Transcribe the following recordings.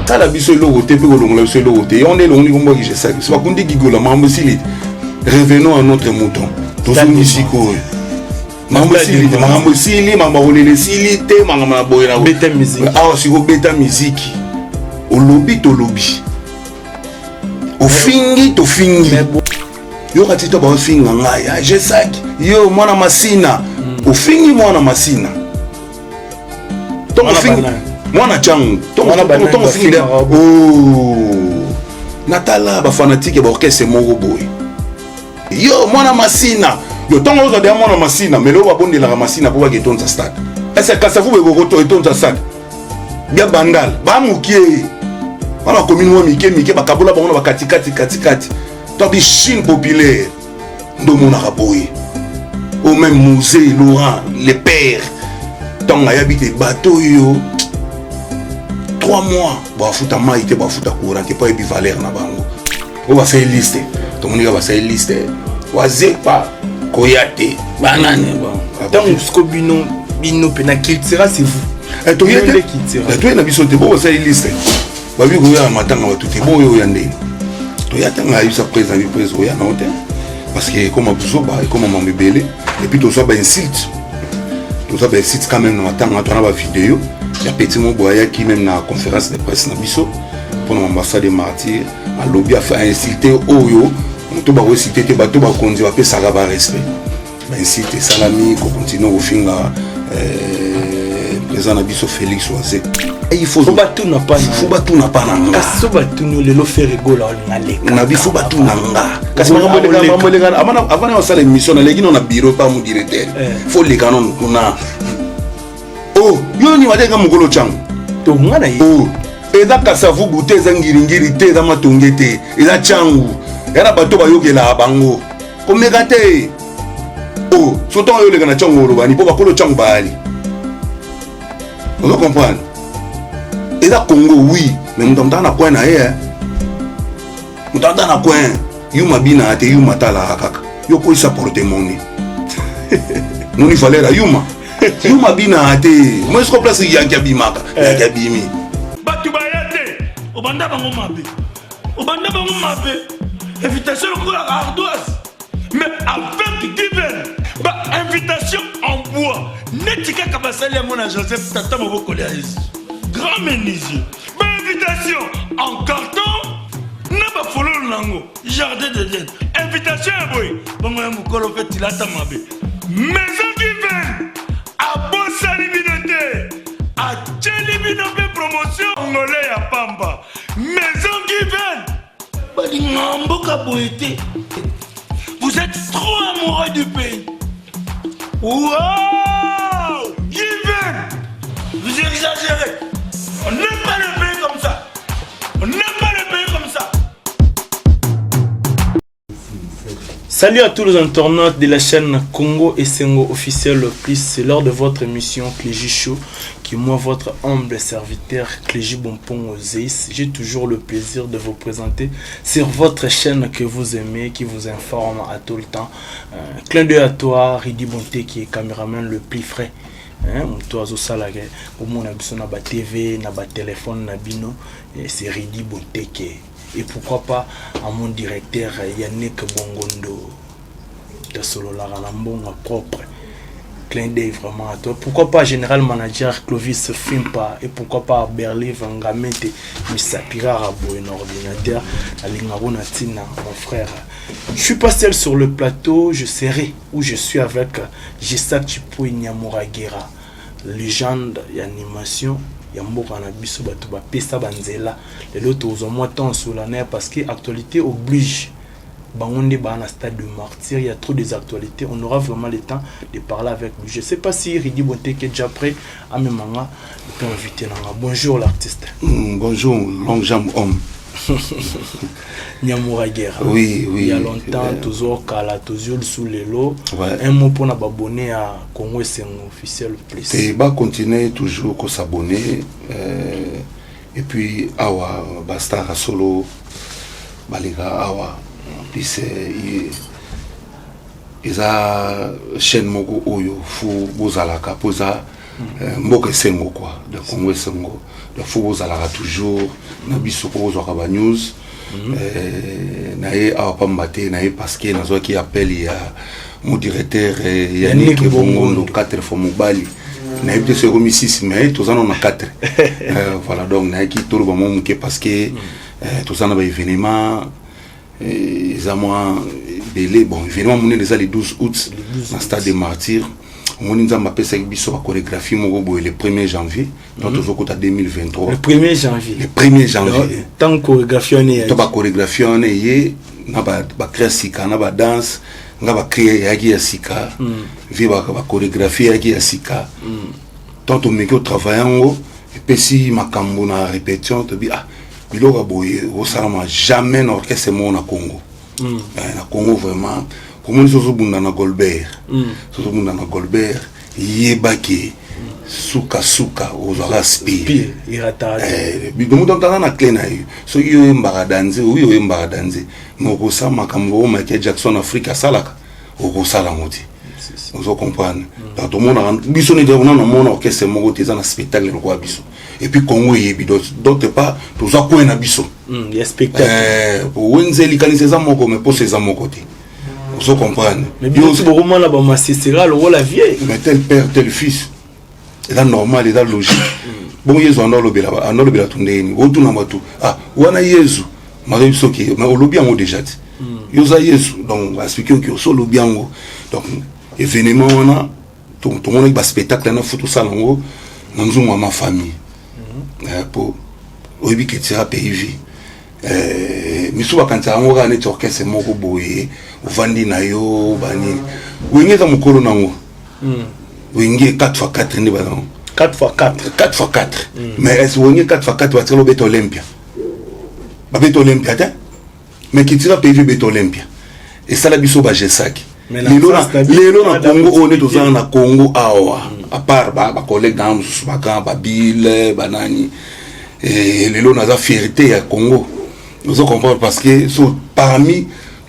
Tala biso eloko te mpe kolongola biso eloko te. Yango nde elongoli kombo ya Kijesaki. So bakundi Gigola, makambo esili te. Revenons à notre mouton. Tozongi sikoyo. Makambo esili te, makambo esili, makambo ya kolela esili te, makambo na boye na Beta musique. Awa sikoyo beta miziki. Olobi tolobi. Ofingi tofingi. Yoka ti to baofinga ngai, ah, Jesaki, yo mwana Masina. Ofingi mwana Masina. Ntongo ofingi mwana Tshangu, ntongo ofingi oh natala bafanatike ya baorchestre moko boye. Yo mwana Masina, yo ntongo ozwa deya mwana Masina, mais lelo babondelaka Masina mpo bake etonza stade. Ese Kasavubu ekokoto etonza stade bia Bandal bamokie wana bakomini mwa mike mike, bakabola bango na bakatikati katikati to bi Chine populaire nde omonaka boye. O même Musée Laurent le père, ntango ayabi te bato oyo 3 mois bafuta mai te, bafuta courant te, mpo ayebi valeur na bango. Oyo basali liste, tomoni kaka basali liste, Wazepa koya te, banani. Ntango siko bino bino mpe na Cultura, c'est vous. Toye te, toye na biso te. Bo basali liste, babi koya na matanga bato te, boyo oya ndenge toya. Ntango ayebisa président, bi président oya nango te, parce que ekoma buzoba, ekoma mambo ebele. Et puis tozwa bainsulte, tozwa bainsulte quand même na matanga. Towana bavideo ya petit mo boye ayaki même na conférence de presse na biso mpona mambo des Martyrs, alobi ainsulte oyo moto bakoinsulte te. Bato bakonzi bapesaka barespect, bainsulte esalami, kocontinue kofinga président na biso Félix Waze. Il faut batuna pa. Faut batuna pa na nga. Kasi so batuni lelo, Ferre Gola olinga leka. Na biso batuna nga, kasi makambo elekana avant na osala émission, naleki no na bureau pa mu directeur. Faut leka nano kuna. Oh, yo nini wateka mokolo Tshangu? To nga na ye. Oh, eza Kasavubu te, eza Ngiringiri te, eza Matonge te, eza Tshangu. Ya na bato bayokelaka bango, komeka te. O so ntango oyoleka na Tshangu, olobani mpo bakolo Tshangu bayali. Ozo comprendre, eza Congo, oui, mais moto amutaka na coin na ye, moto ata na coin yuma bina te, yuma talaka kaka yo koyisa porte-monnaie moni valeur ya yuma. Yuma bina te, moi siko place yanki abimaka, yanki abimi. Bato baya te, obanda bango mabe, obanda bango mabe, invitation lokola ardoise. Mais avec Given, ba invitation en bois neti kaka basali yango na Joseph, tata mobokoli ya Yesu, grand menuisier. Bainvitation en carton na bafololo nango, jardin d'Eden. Invitation ya boye bongo ya mokolo mpe tilata mabe. Maison Given abosani bino te, atieli bino mpe promotion ngole ya pamba. Maison Given balingaka mboka boye te. Vous êtes trop amoureux du pays. Wow, Given, vous exagérez. On n'aime pas le pays comme ça, on n'aime pas le pays comme ça. Salut à tous les internautes de la chaîne Congo et Sengo officiel plus. C'est l'heure de votre émission Clégy Show, qui est moi, votre humble serviteur Clégy Bonpon Zeis. J'ai toujours le plaisir de vous présenter sur votre chaîne que vous aimez, qui vous informe à tout le temps. Clin d'œil à toi, Ridi Bonté, qui est caméraman le plus frais. Hein, moto azosalaka omona biso na ba TV, na batelefone na bino, c'est Ridi Bonteke. Et pourquoi pas à mon directeur Yannick Bongondo, tosololaka na mbongo propre. Clin d'œil vraiment à toi. Pourquoi pas général manager Clovis Fimpa et pourquoi pas Berlin Vangamete Misapira boye na ordinateur alingako na ntina, mon frère. Je suis pas seul sur le plateau, je serai où je suis avec Gisak Chipui Nyamuragera, légende ya animation ya mboka na biso. Bato bapesa banzela lelo, tozwa mwa temps solennel parce que actualité oblige. Bango nde baa na stade de Martyr, il y a trop des actualités, on aura vraiment le temps de parler avec lui. Je sais pas si Ridi Bonteke est déjà prêt amemanga et invité nanga. Bonjour l'artiste. Bonjour, longue jambe homme. Nyamouragera. Oui. Il y a longtemps, toujours kala, toujours sous lelo. Un mot pour abonner à Congo Esengo officiel plus. Et bah continuer toujours ko s'abonner et puis awa ba star solo baleka awa. En plus eza chaîne moko oyo faut bozalaka mpo eza Mboka esengo quoi, donc Congo esengo. Donc faut bozalaka toujours na biso mpo bozwaka banews. Na ye awa pamba te, na ye parce que nazwaki appel ya mo directeur Yannick Bongondo, 4 fois mobali. Nayebi te so ekomi 6, mais toza nano na 4. Voilà, donc nayaki toloba mwa moke parce que toza na baévénement, eza mwa ebele. Bon, événement monene eza le 12 août na Stade des Martyrs. Omoni, Nzambe apesaki biso bachorégraphie moko boye le 1er janvier, donc tozokota 2023. Le 1er janvier. Le 1er janvier. Tant chorégraphie wana. To bachorégraphie wana eye na bacri ya sika, na badanse nga bacri eyaki ya sika, vie bachorégraphie eyaki ya sika. Tant tomeki otravaille yango, epesi makambo na répétition, tobi ah, biloko ya boye osalama jamais na orchestre moko na Congo. Na Congo vraiment, komoni so ozobunda na Golbert, so ozobunda na Golbert, yebaki sukasuka ozwaka spire. Moto aza na clé na ye. Soki oyembaka danse, oyi oyembaka danse, mais okosala makambo oyo Michael Jackson Afrique asalaka, okosala yango te. Ozo comprendre? Donc tomonaka biso neti nano namona orchestre moko te eza na spectacle lokola biso. Et puis Congo eyebi, d'autre part tozwa coin na biso. Ya spectacle. Wenze likanisi eza moko, mais poso eza moko te. Ozo comprendre? Mais biso bokomona bamasesera lokola vie. Mais tel père tel fils, eza normal, eza logique. Bongo Yezu ando alobela, ando alobela to ndeni otuna bato: ah, wana Yezu mazoyebi soki, mais olobi yango déjà te, yo oza Yezu. Donc explique oki oso olobi yango. Donc événement wana, tomonaki baspectacle wana, faut tosala yango na nzungu ya ma famille, po oyebi Cultura Pays Vie, misu bakanisaka yango kaka neti orchestre moko boye ovandi na yo banini. Wenge eza mokolo nango, Wenge 4 x 4 nde bazango. 4 x 4. 4 x 4. Mais est Wenge 4 x 4 batikala obeta Olympia, babeta Olympia te, mais Cultura Pays Vie ebeta Olympia, esala biso bagesaki. Lelo na Congo oyo nde tozala na Congo awa, à part bacollègue nanga mosusu, bakan babile banani, lelo naza fierté ya Congo. Ozo comprendre? Parce que so parmi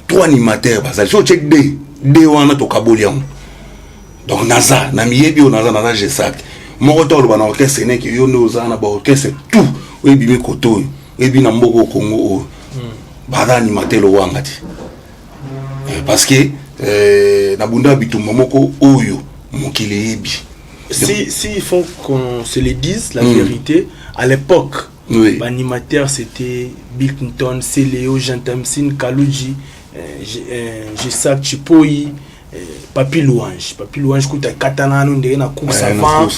trois animateurs bazali, so otie d d wana, tokaboli yango. Donc naza na miyebi oyo, naza Gesac moko te oloba na orchestre neke yo nde oza na baorchestre tout oyo ebimi kote oyo oyebi na mboka oyo Congo oyo, baza animateur lowanga te, parce que nabunda bitumba moko oyo mokili eyebi. Si il faut qu'on se le dise, la vérité, à l'époque, l'animateur c'était Bill Clinton, Céléo, Jean Tamsin, Kaluji, Gesac Chipoi, Papi Louange. Papi Louange kuta katana no ndenge na course avant.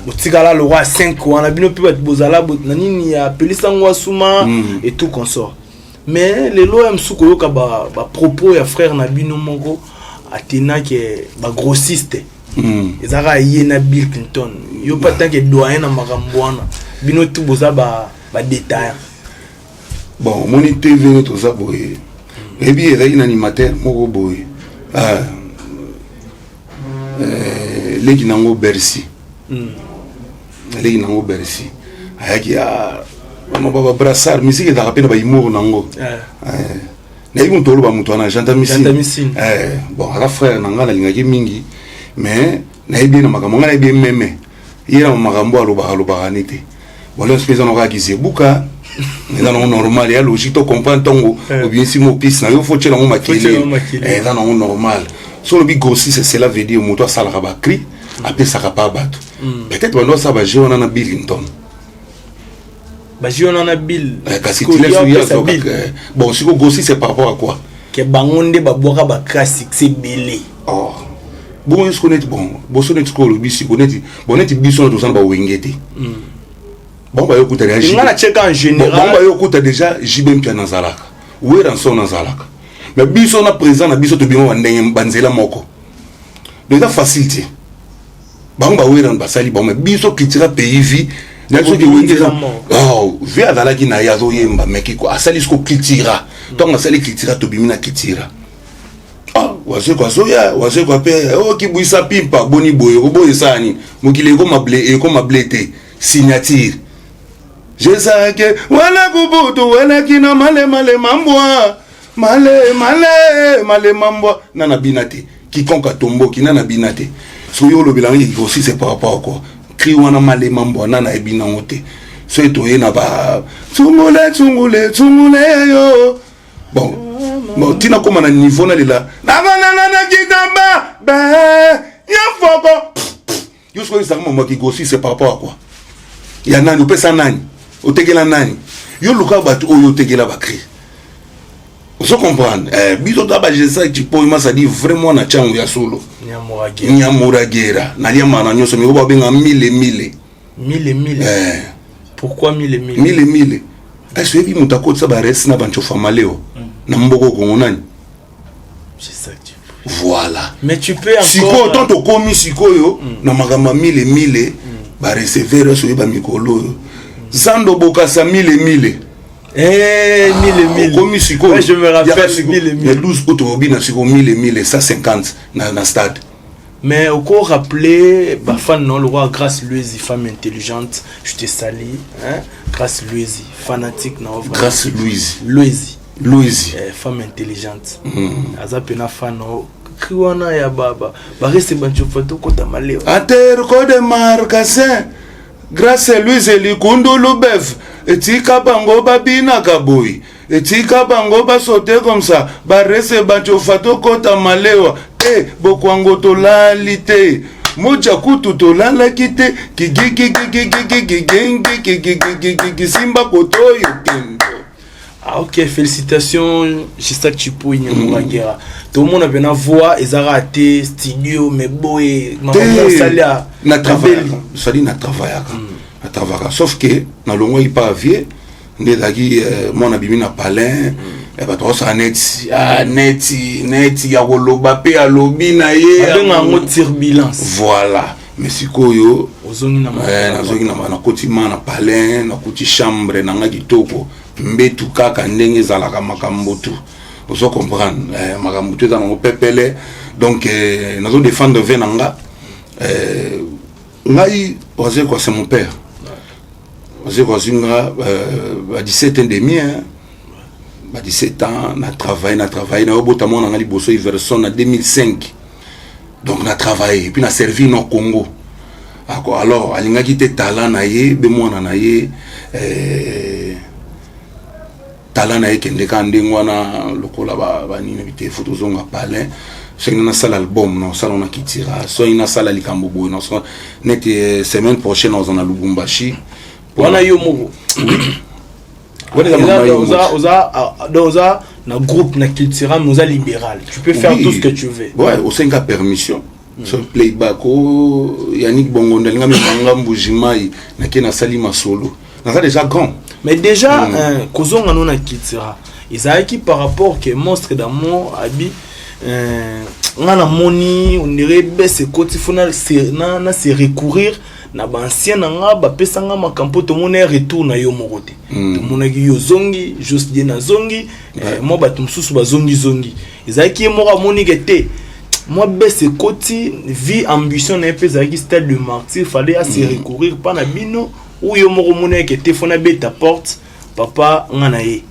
Otikala le roi 5 wana, bino pe bato bozala na nini ya pelisango asuma et tout consort. Mais lelo ya mosusu koyoka ba propos ya frère na bino moko atenaki ba grossiste, ezalaka ye na Bill Clinton. Yo mpe atanke doyen na makambo wana, bino tu boza badétaillant. Bon, omoni TV nde toza boye, oyebi ezalaki na animateur moko boye, leki nango Bercy, leki nango Bercy ayaki babrassard. Musique ezalaka mpe na bahumour nango. Nayebi moto oloba, moto wana Jantamisi. Bon, aza frère na ngai, nalingaki mingi, mais nayebi ye na makambo ngai, nayebi ye meme ye na makambo alobaka, alobaka ne te. Bon, lelo mpe eza na kaka kizebuka, eza nango normal, ya logique. To comprendre, ntongo obimisi mo piste na yo, faut tiela yango makelele, eza nango normal. So olobi grossiste, cela veut dire moto asalaka bacri, apesaka pa bato. Peut-être bando asala bajeu wana na Billington. Bajeu wana na Bill. Kasi bon, siko grossiste par rapport à quoi? Ke bango nde babwaka bacri succès ebele. Oh, bongo siko neti, bon, boso neti sikoyo olobi siko neti, bon, neti biso na toza na bawenge te. Bango bayokuta nga na cheka en général. Bango bayokuta déjà JB Mpia nazalaka, Werrason nazalaka, mais biso na président na biso tobima bandenge banzela moko. Donc eza facile te. Bango bawera basali bango, mais biso Cultura Pays Vie, soki Wenge eza vie azalaki na ye azoyemba, mais kiko asali siko Cultura. Ntango asali Cultura, tobimi na Cultura. Ah, Wazeko azoya, Wazeko ape okibwisa pimpa boni boye, oboye esala nini? Mokili ekoma ble, ekoma ble te. Signature Jesake wala kubutu wala kina male male mambwa male male male mambwa na na bina te. Quiconque atomboki na na bina te. Soki olobelanga aussi, c'est par rapport à quoi? Cri wana malema mbwana nayebi nango te. Soki toye na ba tsungule tsungule tsungule yo, bon, ntina kóma na niveau nalela nabanana kitamba be ya foko yo. Soki ezalaka mamaki gosi, c'est par rapport à quoi? Ya nani? Opesa nani? Otekela nani? Yo luka bato oyo otekela bacri, ozo comprendre? Biso toa baGesac Tshipoyi Masadi, vraiment na ntango ya solo. Nyamuragera, naliamaka na nyonso miko babenga mille mille. Mille mille? Eh. Pourquoi mille mille? Mille mille, ese oyebi moto akotisa bares na bancofa maleo na mboka Kongo nani? Voilà. Mais tu peux encore. Sikoyo tant tokomi sikoyo na makambo ya mille mille, bareceveur nyonso oyeba mikolo oyo zando bokasa mille mille. Eh, mille mille. Okomi sikoyo. Ouais, je me rappelle, mille mille. Le 12 août obi na sikoyo mille mille 150 na stade. Mais encore rappeler bafan non, le roi Grâce Louise, femme intelligente, je te salue, hein? Grâce Louise, fanatique na. Grâce Louise. Louise. Louise. Eh, femme intelligente. Aza pena fan no cri wana ya baba barese banchofa tokota maleo. Aterko de marcasin Grâce Louise likundulu bef etika bango babinaka boye, etika bango basote comme ça, barese bancofa tokota malewa e bokwango tolali te, moja kutu tolalaki te kigigigigigigigigigigigigigi simba kotoyo kendo. Ah ok, félicitations Gesac Tshipoyi Nyamuragera. Tout le monde avait une voix, ils ont raté studio, mais boy, maman salia. Na travaillaka, sali na travaillaka, na travaillaka, sauf que nalongwaki pa vie nde ezalaki mwana bimi na palin, bato bakosala neti neti neti ya koloba mpe alobi na ye. Babenga yango turbulence. Voilà, mais sikoyo ozongi na nazongi na nakoti ma na palin, nakuti chambre na nga kitoko, mbetu kaka ndenge ezalaka, makambo tu ozo comprendre, makambo tu eza nango pepele. Donc nazo défendre ve na nga, ngai Wazekwa, c'est mon père. Wazekwa azwi nga ba 17 ans demi, hein, ba 17 ans. Na travaille, na travaille, nayobota mwana nga liboso Iverson na 2005. Donc na travaille et puis na servir no Congo. Alors alingaki te talent na ye be mwana na ye, talent na ye kende kaka ndenge wana lokola banini te. Faut tozonga palin. Soki nasala album, nasala na kitira, soki nasala likambo boye neti semaine prochaine naoza na Lubumbashi. Wana yo moko? Oza na groupe na cultura, mais oza libéral, tu peux faire, oui, tout ce que tu veux. Ouais, osenga permission. So playback o Yannick Bongondo alinga memanga Mbujimai, nake nasali masolo, naza déjà grand. Mais déjà, kozonga no na cultura ezalaki par rapport que Monstre d'Amour abi nga namoni on dirait bese ekoti, faut na se recourir na baancien na nga bapesanga makambo. Tomoni retour na yo moko te. Tomonaki yo ozongi, Jos Die nazongi, mwa bato mosusu bazongizongi. Ezalaki ye moko amonike te mwa bese ekoti vie, ambition na ye mpe ezalaki Stade de Martyr, fallait ase recourir mpa na bino. Oyo moko omonaki te, faut nabeta porte papa nga na ye?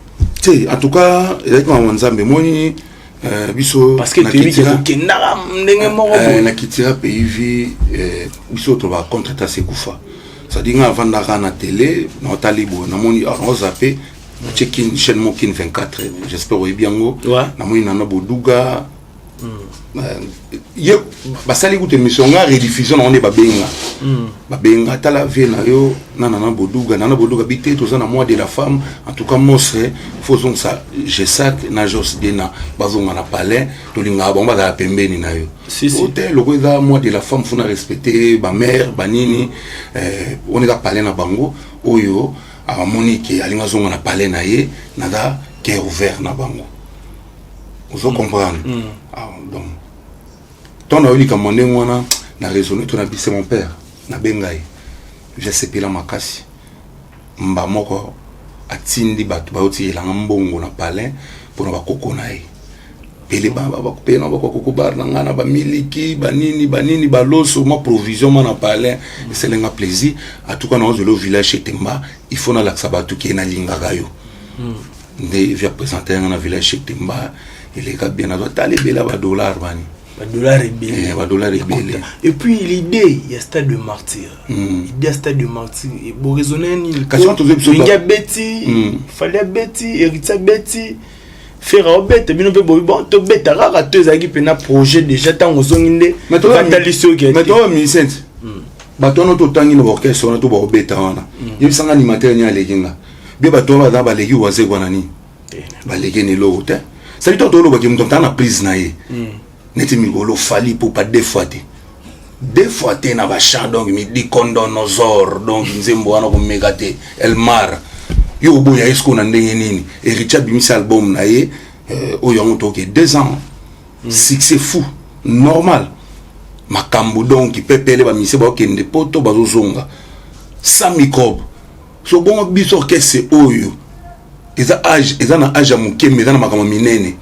Te, en tout cas ezalaki makambo Nzambe emoni biso. Parce que toyebi ke kokendaka ndenge moko. Na kitira pays vie, biso tolobaka contre ta sekufa, c'est-à-dire nga avandaka na télé, naotali boye, namoni naozape, natie kin chaîne mo Kin 24, j'espère oyebi yango. Namoni Nana Boduga ye basali kutu émission nga rediffusion nango nde babenga tala vie na yo na Nana Boduga. Nana Boduga bi te toza na mois de la femme. En tout cas monstre, faut ozongisa Gesac na Jos Dena, bazonga na palais, tolingaka bango bazala pembeni na yo. Te loko eza mois de la femme, faut na respecter bamare banini wana eza palais na bango. Oyo amoni ke alingi azonga na palais na ye, naza cœur ouvert na bango, ozo comprendre? Ah, donc ntango nayoki likambo ndenge wana, na raisonne to na bise mon père, nabenga ye, jasepela makasi. Mba moko atindi bato bayotikelanga mbongo na palin mpona bakoko na ye pele pele bakoko bar na ngai na bamiliki banini banini baloso mwa provision mwa na palin. Esalenga plaisir. En tout cas naozela village Etemba, il faut nalakisa bato ke nalingaka yo. Nde via présente yanga na village Etemba, eleka bien, nazwa tala ebele ya badollar bani. Badollar ebele. Badollar ebele. Et puis l'idée ya Stade de Martyr, idée ya Stade de Martyr boraisonne nini? Kasi wana tozwi biso Wenge abeti, Fally abeti, Héritier abeti, Ferre obeta, bino mpe bobi bon tobeta kaka. To ezalaki mpena projet déjà ntango ozongi nde batalisi oki? Mais toza musicien te. Bato wana totangi na baorchestre wana to baobeta wana, yebisanga animateur ni aleki nga bie. Bato wana baza baleki Wazekwa na nini, baleki na eloko te. Sali to tolobaki moto ata na prise na ye neti mikolo Fally Ipupa deux fois te, deux fois te na bachant. Donc midi kondonozor, donc nzembo wana komeka te. Elmar yo oboya ye sikoyo na ndenge nini? Héritier abimisi album na ye oyo yango toke 2 ans, succès fou, normal makambo. Donc pepele bamise baokende poto, bazozonga sans microbe. So bongo biso orchestre oyo eza age, eza na age ya moke, mais eza na makambo minene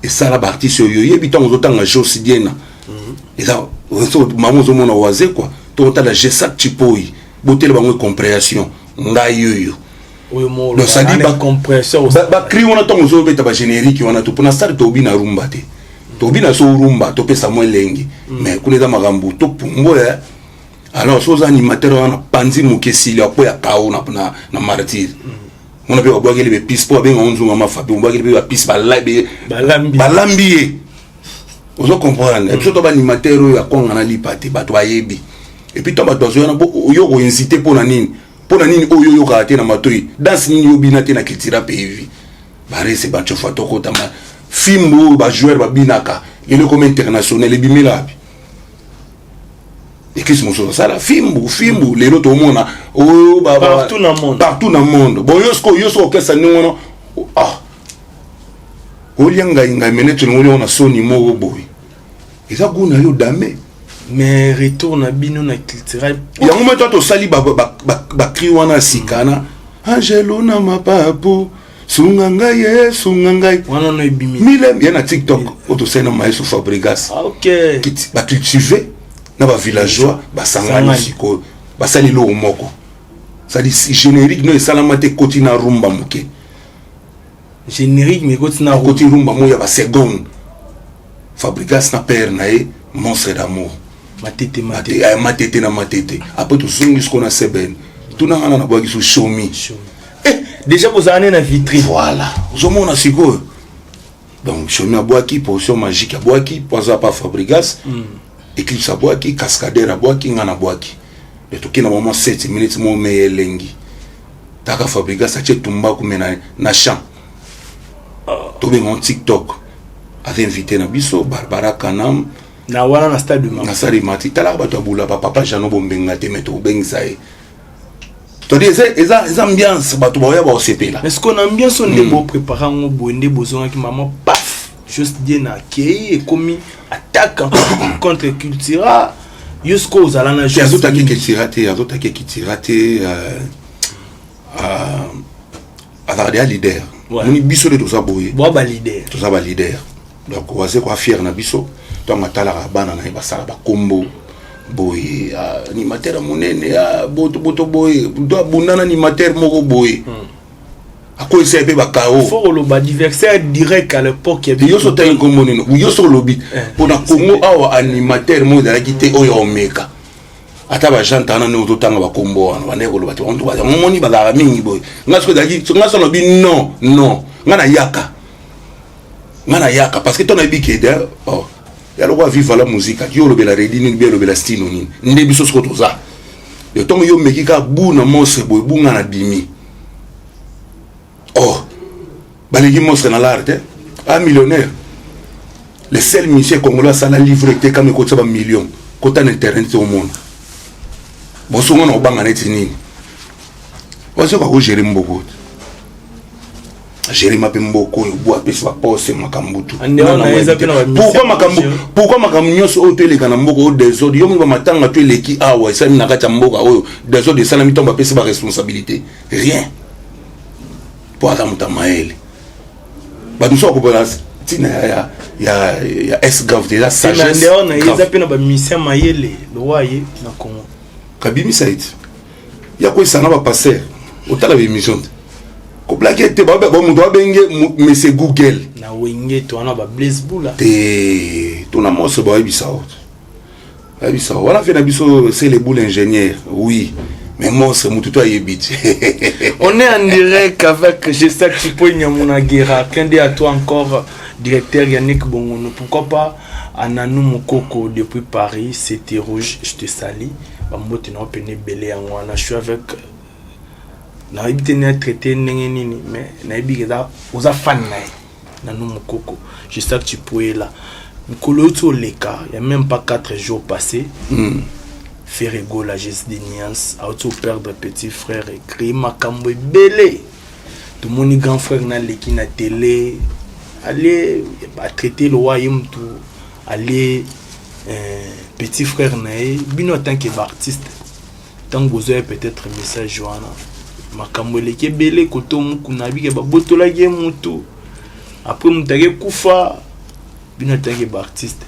esala. Baartiste oyo oyebi, ntango ozotanga Jos Diena, eza mama ozomona Wazekwa, to otala Gesac Chipoi, botele bango compréhension ngai oyo. Donc c'est-à-dire bacri wana, ntango ozobeta bagénérique wana, to mpona stade tobi na rumba te, tobi na so rumba topesa mwa elengi, mais kuna eza makambo topumbo ya. Alors so oza animateur wana, panzi moke esili akoya kao na Martyr wana mpe babwakeli bepise mpo babenga nzunga mafabi, babwakeli mpe bapise, balambi ye. Ozo comprendre? Biso to baanimateur oyo akonga na lipa te, bato bayebi. Et puis to bato bazoya na yo koincite mpo na nini, mpo na nini oyo oyokaka te na matoi, danse nini yobina te na Cultura Pays barese bacofa tokotama fimbu oyo bajoueur babinaka lelo ekomi international, ebimela wapi? Église mosusu asala fimbu fimbu, lelo tomona oyo partout na monde. Partout na monde. Bon, yo sikoyo, yo soki okesa ndenge wana, ah, olia ngai ngai mene tolingo olia na soni moko boye, eza gu na yo dame. Mais retour na bino na Culturel? Yango me to tosali bacri wana sika na angelo na mapapu, sunga ngai ye, sunga ngai. Wana no ebimi? Mile ye na TikTok oyo tosali na maestro Fabrigas. Ah, ok. Bacultive na bavillageois basangani sikoyo, basali eloko moko sali générique no esalama te, ekoti na rumba moke. Générique mais ekoti na ekoti rumba moko ya baseconde. Fabrigas na père na ye Monstre d'Amour. Matete, matete. Matete na matete. Après tozongi sikoyo na seben, tunanga na nabwaki so shomi. Eh, déjà bozala ne na vitrine. Voilà, ozomona sikoyo. Donc Shomi abwaki Potion Magique, abwaki po aza pa Fabrigas, Eclipse abwaki, Cascadeur abwaki, nga nabwaki. Toki na mama 7 minutes mo me elengi taka Fabrigas atie tumbaku me na champ tobenga TikTok, aza invité na biso Barbara Kanam. Na wana na Stade. Na Stade Mati. Talaka bato ya bula, bapapa Jano Bombenga te, me tobengisa ye. Todi eza ambiance, bato baoya baosepela. Mais ce na ambiance oyo nde boprépare yango boye, nde bozongaki, mama paf, Juste Die na akei, ekomi attaque contre Cultura. Yo sikoyo ozala na Azotaki Cultura te, azotaki Cultura te, azalaka deya leader. Moni biso nde toza boye. Boa baleader. Toza baleader. Donc Wazekwa fier na biso ntango atalaka bana na ye basala bakombo boye, animateur ya monene, boto boto boye, do abunda na animateur moko boye, akoyisa ye mpe bakao. Faut koloba adversaire direct à l'époque ya Yo so otangi nkombo nini? Yo so olobi mpona Congo awa, animateur moko ezalaki te oyo omeka ata bagente wana ndenge ozotanga bakombo wana, bandeki koloba te omoni bazalaka mingi boye. Nga soki ezalaki nga so nalobi non, non, nga nayaka, nga nayaka parce que to nayebi ke oh, ya lokola Viva la Musique, yo olobela redi nini, bi olobela stino nini, nde biso soko toza yo. Ntongo yo omeki kaka bu na monstre boye, bu nga na bimi, oh, baleki monstre na l'art te, a millionnaire, le seul musicien congolais asala livre etekami ekotisa bamillion, kota na internet te omona. Bosongo na kobanga neti nini? Wazoka kogérer mboko te, agérema mpe mboka oyo bo apesi baposte makambo tu. Pourquoi makambo, pourquoi makambo nyonso oyo toeleka na mboka oyo désordre? Yo moni bamatanga to eleki awa esalami na kati ya mboka oyo, désordre esalami ntango bapesi baresponsabilité, rien, mpo aza moto ya mayele. Bato mosusu bakopona ntina ya s grave te, eza sagesse. Eza mpe na bamusicien mayele lowa ye na Congo. Kabimisa ete ya koyesana bapaster, otala baémission te, koblake te, moto abenge monsieur Google. Na Wenge to wana ba Blaise Bula. Te. Tuna mose, bayebisa o, bayebisa wana fe na biso, c'est le boule ingénieur, oui, mais monstre mutu to ayebi te. On est en direct avec Gesac Tshipoyi Nyamunagera. Clin d'œil à toi encore, directeur Yannick Bongono. Pourquoi pas Ananou Mokoko depuis Paris, c'était rouge, je te salue. Bambote na pene belé yango wana. Je suis avec, nayebi te nini traité ndenge nini, mais nayebi ke eza oza fan na ye, Nanou Mokoko. Gesac Tshipoyi là. Mikolo euti oleka, il y a même pas 4 jours passés. Ferre Gola, Jésus de Nuance, auti perdre petit frère, écrit makambo ebele. Tomoni grand frère naleki na télé, ale batraité le roi, ye mutu ale petit frère na ye. Bino en tant que baartiste, ntango bozwa peut-être message wana, makambo eleki ebele, koto mokuna abike babotolaki ye mutu, après moto ake kufa, bino en tant que baartiste?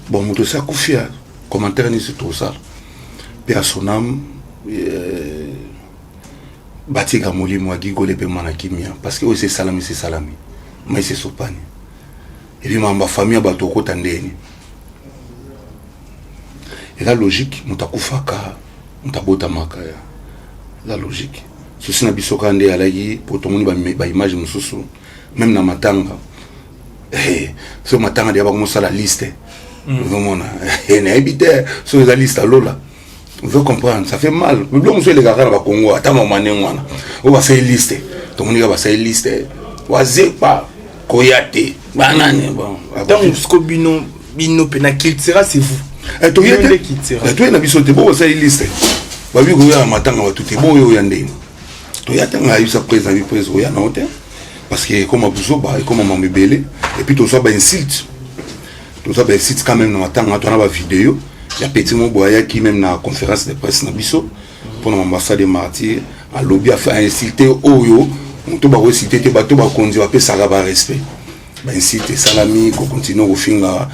Bon, moto esi akufi, ya commentaire nisi tosala mpe ya son âme, batika molimo ya Gigole mpe mana kimia, parce que oyo esi esalami, esi esalami, mai esi esopani. Epi mamba famille ya bato okota ndeni, eza logique. Moto akufaka, moto abotamaka, ya eza logique. Souci na biso kaka nde alaki po tomoni baimage mosusu, même na matanga, so matanga deya bakomosala liste. Ozomona, nayebi te soki eza liste alola. Ozo comprendre, ça fait mal. Biloko mosusu elekaka na Bakongo, ata mama ndenge wana oyo basali liste, tomoni kaka basali liste, Wazekwa koya te, banani, bon. Ntango siko bino mpe na Cultura, c'est vous. Toye te, toye na biso te. Bo basali liste, babi koya na matanga bato te, boyo oya ndenge toya te. Ngai ayebisa président, bi président oya nao te, parce que ekoma buzoba, ekoma mambo ebele. Et puis tozwa bainsulte, tozwa bainsulte quand même na matanga. Towana bavideo ya petit mo boye ayaki même na conférence de presse na biso mpona mambo des Martyrs, alobi, ainsulte oyo moto bakoinsulte te, bato bakonzi bapesaka barespect. Bainsulte esalami, kocontinue kofinga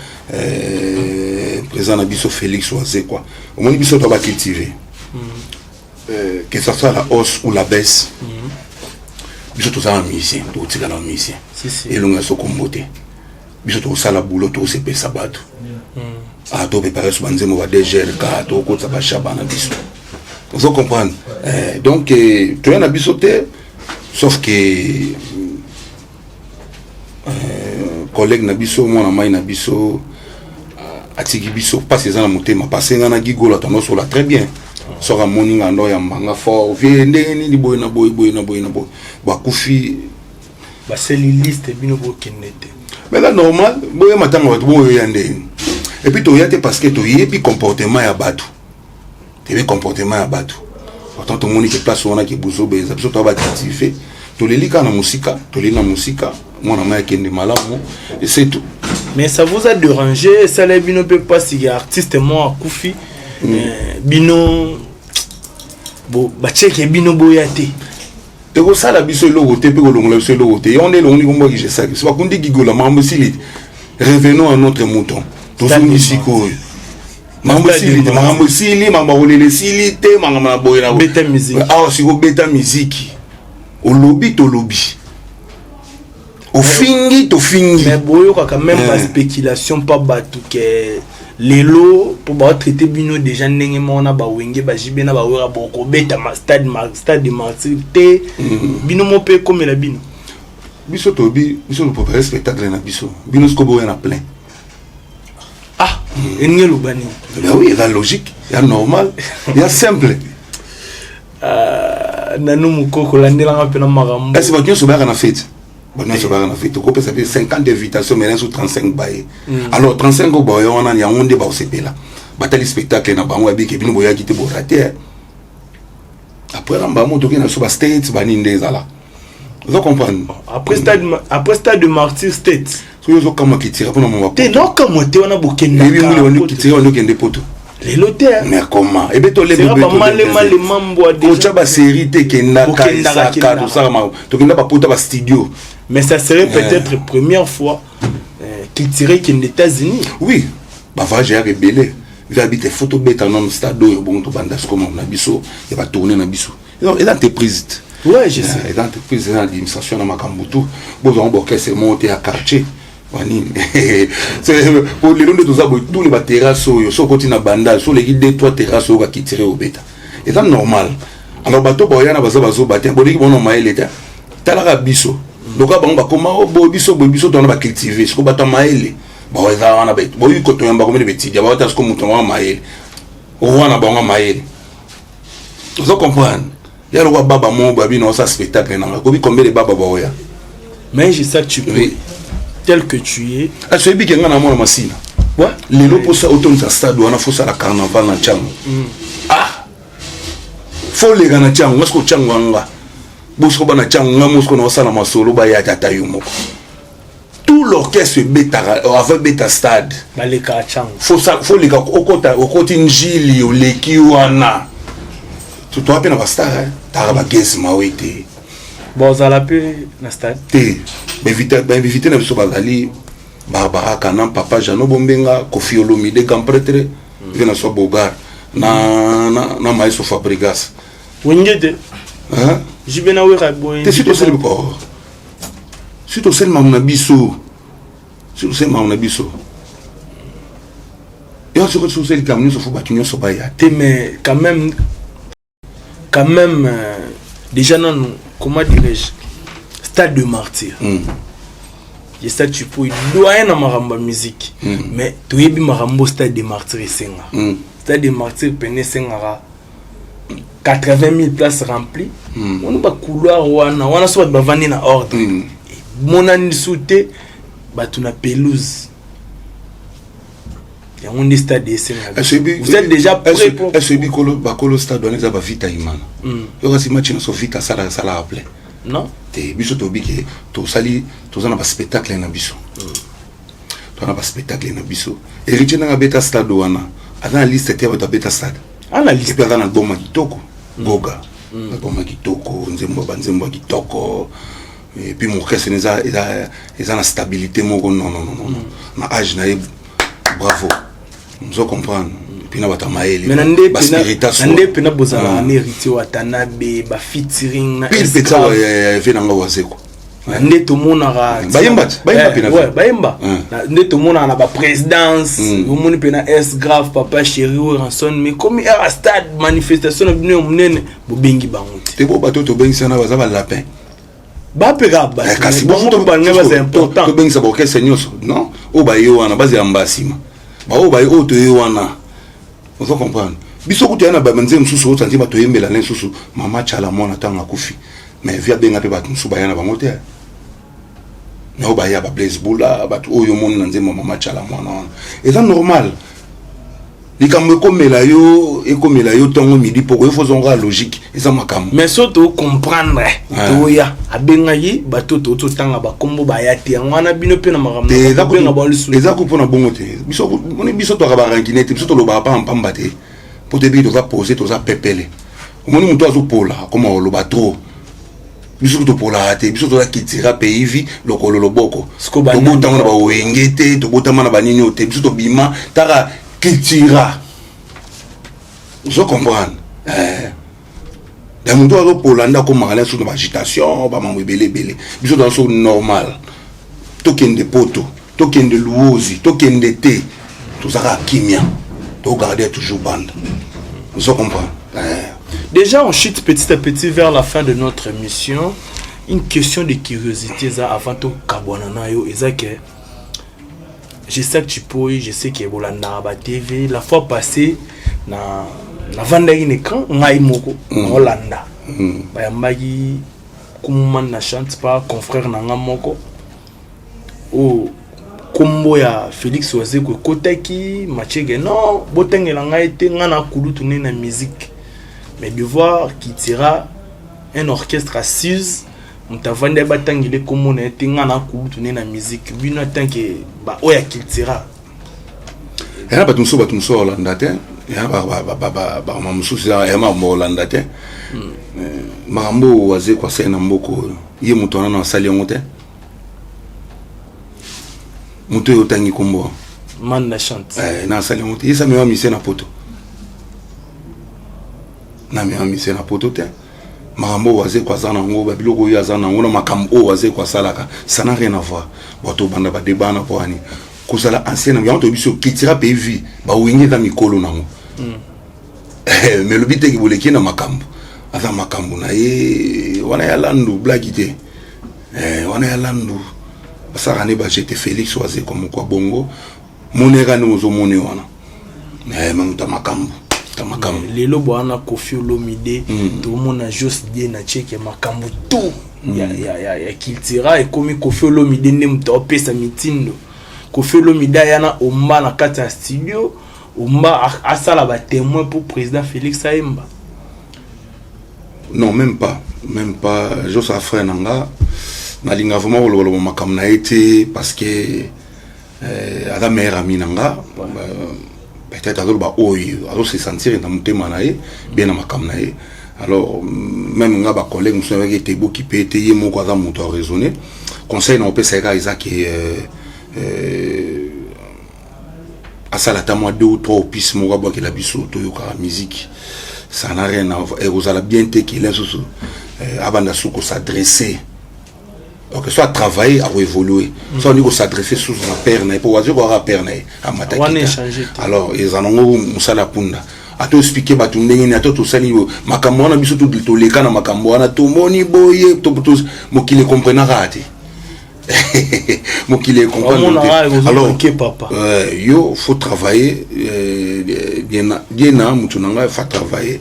président na biso Félix Wazekwa. Omoni, biso to bacultive, que ça soit la hausse ou la baisse, biso toza na musicien, tokotikala na musicien. Elongo ya sokombo te, biso tokosala boulot, tokosepesa bato. Ah, toprépare so banzembo ba DGRK, tokokotisa bashaba na biso, ozo comprendre. Donc toya na biso te, sauf que collègue na biso, mwana mai na biso atiki biso, mpasi eza na motema, parce nga na Gigola tonosola très bien. Soki amoni nga, ndo yambanga fort: "Vie, ndenge nini boye na boye, boye na boye na boye?" Bakufi. Basali liste, bino bokende te. Mais eza normal, boyema ntango bato boyoya ndenge. Et puis toya te parce que toyebi comportement ya bato, toyebi comportement ya bato. Pourtant tomoni ke place wana ke buzoba eza. Biso toya bacultive, toleli kaka na mosika, toleli na mosika. Mwana mai akende malamu et c'est tout. Mais ça vous a dérangé, esala bino mpe mpasi ya artiste moko akufi, bino bo batieke bino boya te? Ekosala biso eloko te, mpe kolongola biso eloko te. Yango nde elongoli kombo Jesaki, so bakundi Gigola, makambo esili te. Revenons à notre mouton. Tozongi sikoyo, makambo esili te, makambo esili, makambo akolela esili te, makambo na boye na Beta musique. Awa sikoyo beta miziki, olobi tolobi, ofingi tofingi. Mais boyokaka même baspéculation mpa bato ke lelo mpo baotraite bino déjà ndenge moko na bawenge, bajibe na bawera, bokobeta stade de Martyr te. Bino mo mpe ekomela bino. Biso toyebi, biso toprépare spectacle na biso, bino sikoyo boya na plein. Ah, eningi eloba nini? Ben oui, eza logique, ya normal, ya simple. Ah, Nanu Mokoko, landelanga mpena makambo. Kasi bato nyonso bayaka na fete, bato nyonso bayaka na fete. Okopesa mpe 50 invitation, mais so 35 baye. Alors 35 oyo baye wana, yango nde bakosepela, batali spectacle na bango, yabike bino boyaki te, borate. Après na bango toki na biso bastates, banini nde ezala, ozo comprendre. Après stade de Martyr, state. Soki ozokamwa kitira mpona mwa Te, naokamwa te, wana ebi muli bokendaka. Bandi kitira, bandi okende poto. Lelo te. Mais comment ebe Sera bamalemale mbwa. Kotya basérie te, ekendaka. Bokendaka, Esaka. Kendaka. Tosala, tokenda bapota, bastudio. Mais ça serait peut-être première fois culturé kende États-Unis. Oui, bavoyage eyaka ebele. Veabi te, faut tobeta nano stade oyo, bongo tobanda sikoma na biso ya batourne na biso. Eza entreprise te. Ouais, je sais. Eza entreprise, eza na administration na makambo tu. Bozwango baorchestre moko te ya quartier. Banini po lelo nde toza boye, tous les baterrasse oyo, so okoti na Bandal, so oleki 2 3 terrasse oyo bakitire obeta, eza normal. Alors bato baoya na baza bazoba te, boleki bona mayele te. Talaka biso loka bango bakoma o boye, biso boye, biso tona bacultive. Siko bato ya mayele bao eza wana, boyi kotoyamba komene betidia baota. Siko moto yango mayele wana, bango mayele, ozo comprendre ya lokwa baba moko babi na osa spectacle nanga kobi combien de baba baoya. Mais je sais que tu peux, oui. Tel que tu es. Asoyebi ke nga na mwana Masina. Lelo mposa otondisa stade wana, fosala carnaval na ntango. Ah, fo leka na ntango nga siko ntango yanga bosiko bana ntango nga mosiko na osala masolo baya tata yo moko. Tout l'orchestre ebetaka avant ebeta stade. Balekaka ntango. Fo leka okota, okoti Njili, oleki wana, toa mpe na bastar taka bagese mawe te. Bozala mpe na stade. Te, bainvité na biso bazali Barbara Kana, papa Jano Bombenga, Kofi Olomide, grand prêtre mpe na swa Bogar na maestro Fabrigas. Wenge te? Hein? Jibe na Wera boye. Te, si tosali, oh. Si tosali makambo na biso, si tosali makambo na biso yo, soki tosali likambo nyonso, fo bato nyonso baya. Te, mais quand même, déjà nanu, comment dirais-je, stade de Martyr. Stade, tu peux doyen na makambo ya musique. Mais toyebi makambo stade de Martyr esenga. Stade de Martyr pene esengaka 80 000 places remplies. Wana bacouloir wana wana, so bato bavandi na ordre. Emonani lisu te, bato na pelouse, yango nde stade esengaka. Vous êtes déjà prêt pour Esoyebi bakolo stade wana eza bavita imana. Yo kasi match nyonso Vita asalaka, asalaka plein. Non. Te, biso toyebi ke tosali, toza na baspectacle na biso, toza na baspectacle na biso. Héritier ndenge abeta stade wana, aza na liste te ya bato abeta stade. Ana liste. Et puis aza na album ya kitoko, Goga, album ya kitoko, nzembo, banzembo ya kitoko. Et puis orchestre eza na stabilité moko. Non, non, non, non, na age na ye, bravo, ozo comprendre. Et puis na bato ya mayele. Mais na nde na nde mpena bozalaka na Héritier Watanabe, bafeaturing na pile mpenza eve nanga Wazeko. Na nde tomonaka. Bayemba ti, bayemba mpe na Ouais, bayemba. Nde tomonaka na baprésidence, omoni mpe na S Grave, Papa Chéri Ranson. Mais komi aire stade, manifestation na bino ya monene, bobengi bango te. Te, bo bato oyo tobengisana baza balapin. Bapeka bato. Kasi bango mpe balinga baza important. Tobengisa baorchestre nyonso, non, oyo baye wana bazela mbala nsima, baoyo baye oyo toye wana, ozo comprendre. Biso kutu ya na banzembo mosusu oyo santi bato oyembela na lisusu mama Tshala Mwana ntango akufi, mais vi abenga mpe bato mosusu baya na bango te. Mais oyo baya, ba Blaise Bula, bato oyo omoni na nzembo ya mama Tshala Mwana wana, eza normal. Likambo ekomela yo, ekomela yo ntongo, midi, poko, yo fozonga logique, eza makambo. Mais so tocomprendre, toya abengaki bato to totanga bakombo, baya te. Yango wana bino mpe na makambo te eza kobenga bango lisusu. Eza ku mpona bongo te. Biso moni, biso twaka barankine te, biso tolobaka pamba te, mpo toyebi toza posé, toza pepele. Omoni moto azopola akoma koloba trop, biso topolaka te. Biso toza kitira pays vi lokolo loboko. Siko banani? Tobotama na bawenge te, tobotama na banini oyo te. Biso tobima taka cultura, ozo comprendre. Da moto azopola nde akomaka na so na baagitation, bamambo ebele ebele. Biso toza so normal, tokende Poto, tokende Luozi, tokende te, tozaka kimia, togarde toujours bande, ozo comprendre. Déjà, on chute petit à petit vers la fin de notre émission. Une question de curiosité, ça, avant tout, kabwana na yo, eza que je sais que tu peux, je sais que bolanda ba TV, la fois passée, na navandaki na écran ngai moko naolanda, bayambaki kumuma na chante pa confrère na nga moko oyo nkombo ya Félix Wazeko ekotaki machege. Non, botangela ngai te, ngai na kulutu nde na musique. Mais de voir qu'il tira un orchestre assise, moto avandi aye batangela ekombo na ye te, ngai na kulutu nde na musique. Bino en tant que baoyo ya cultura? Yana bato mosusu, bato mosusu bakolanda te. Ya bamama mosusu ya makambo bakolanda te. Makambo oyo Wazeko asali na mboka oyo, ye moto wana na asali yango te. Moto oyo otangi nkombo. Manda Chante. Na asali yango te. Ye sa mema mise na Poto, na mema mise na Poto te. Makambo oyo Wazekwa aza nango, babiloko oyo aza nango na makambo oyo Wazekwa asalaka, ça n'a rien à voir. Bato banda badeba na mpo wani kozala ancien yango, toyebi biso Cultura Pays Vie, bawenge eza mikolo nango. Mais lobi teke boleki na makambo, aza makambo na ye wana ya landu blaki te. Wana ya landu basalaka nde bajete. Félix Wazekwa moko ya bongo, moneka nde ozomoni wana, mamuta makambo ta makambo. Lelo bwana Koffi Olomide, tomona Jos Die na cheke makambo tout ya Cultura ekomi Koffi Olomide nde moto aopesa mitindo. Koffi Olomide aya na Omba na kati ya studio, Omba asala batémoin pour président Félix ayemba. Non, même pas, même pas. Josa frère na nga, nalinga vraiment kolobaloba makambo na ye te parce que aza meilleur ami na nga. Peut-être azoloba oyo azose sentir na motema na ye bien na makambo na ye. Alors même nga, bacollègue mosusu ayebaki ete eboki mpe ete ye moko aza moto araisonner. Conseil na opesa ye kaka eza ke asala ata mwa deux ou trois opus moko, abwakela biso, toyokaka musique. Ça n'a rien à ekozala bien te kele susu abanda su kos'adresser. Ok, so atravailler, akoévoluer. So alingi kos'adresser susu na père na ye, mpo wazi koyaka père na ye amata. Alors eza nango mosala ya punda. Ata oexpliquer bato ndenge nini, ata tosali makambo wana, biso toleka na makambo wana, tomoni boye, mokili ekomprenaka te, mokili ecomprendre. Alors yo faut travailler bien na motu na ngai, faut travailler.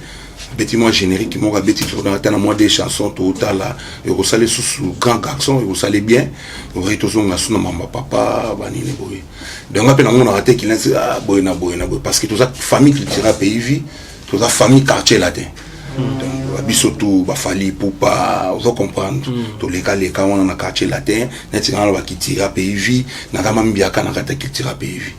Abeti mwa générique moko, abeti ata na mwa des chansons, totala ekosala lisusu grand garçon, ekosala bien. Okoki tozonga su na mama papa banini boye. Donc nga mpe namonaka te kilensi boye na boye na boye, parce que toza famille Cultura Pays Vie, toza famille Quartier Latin. Donc biso tu baFally Pupa, ozo comprendre, tolekaleka wana na Quartier Latin. Neti nga na baCultura Pays Vie, naza mambiaka na kati ya Cultura Pays Vie.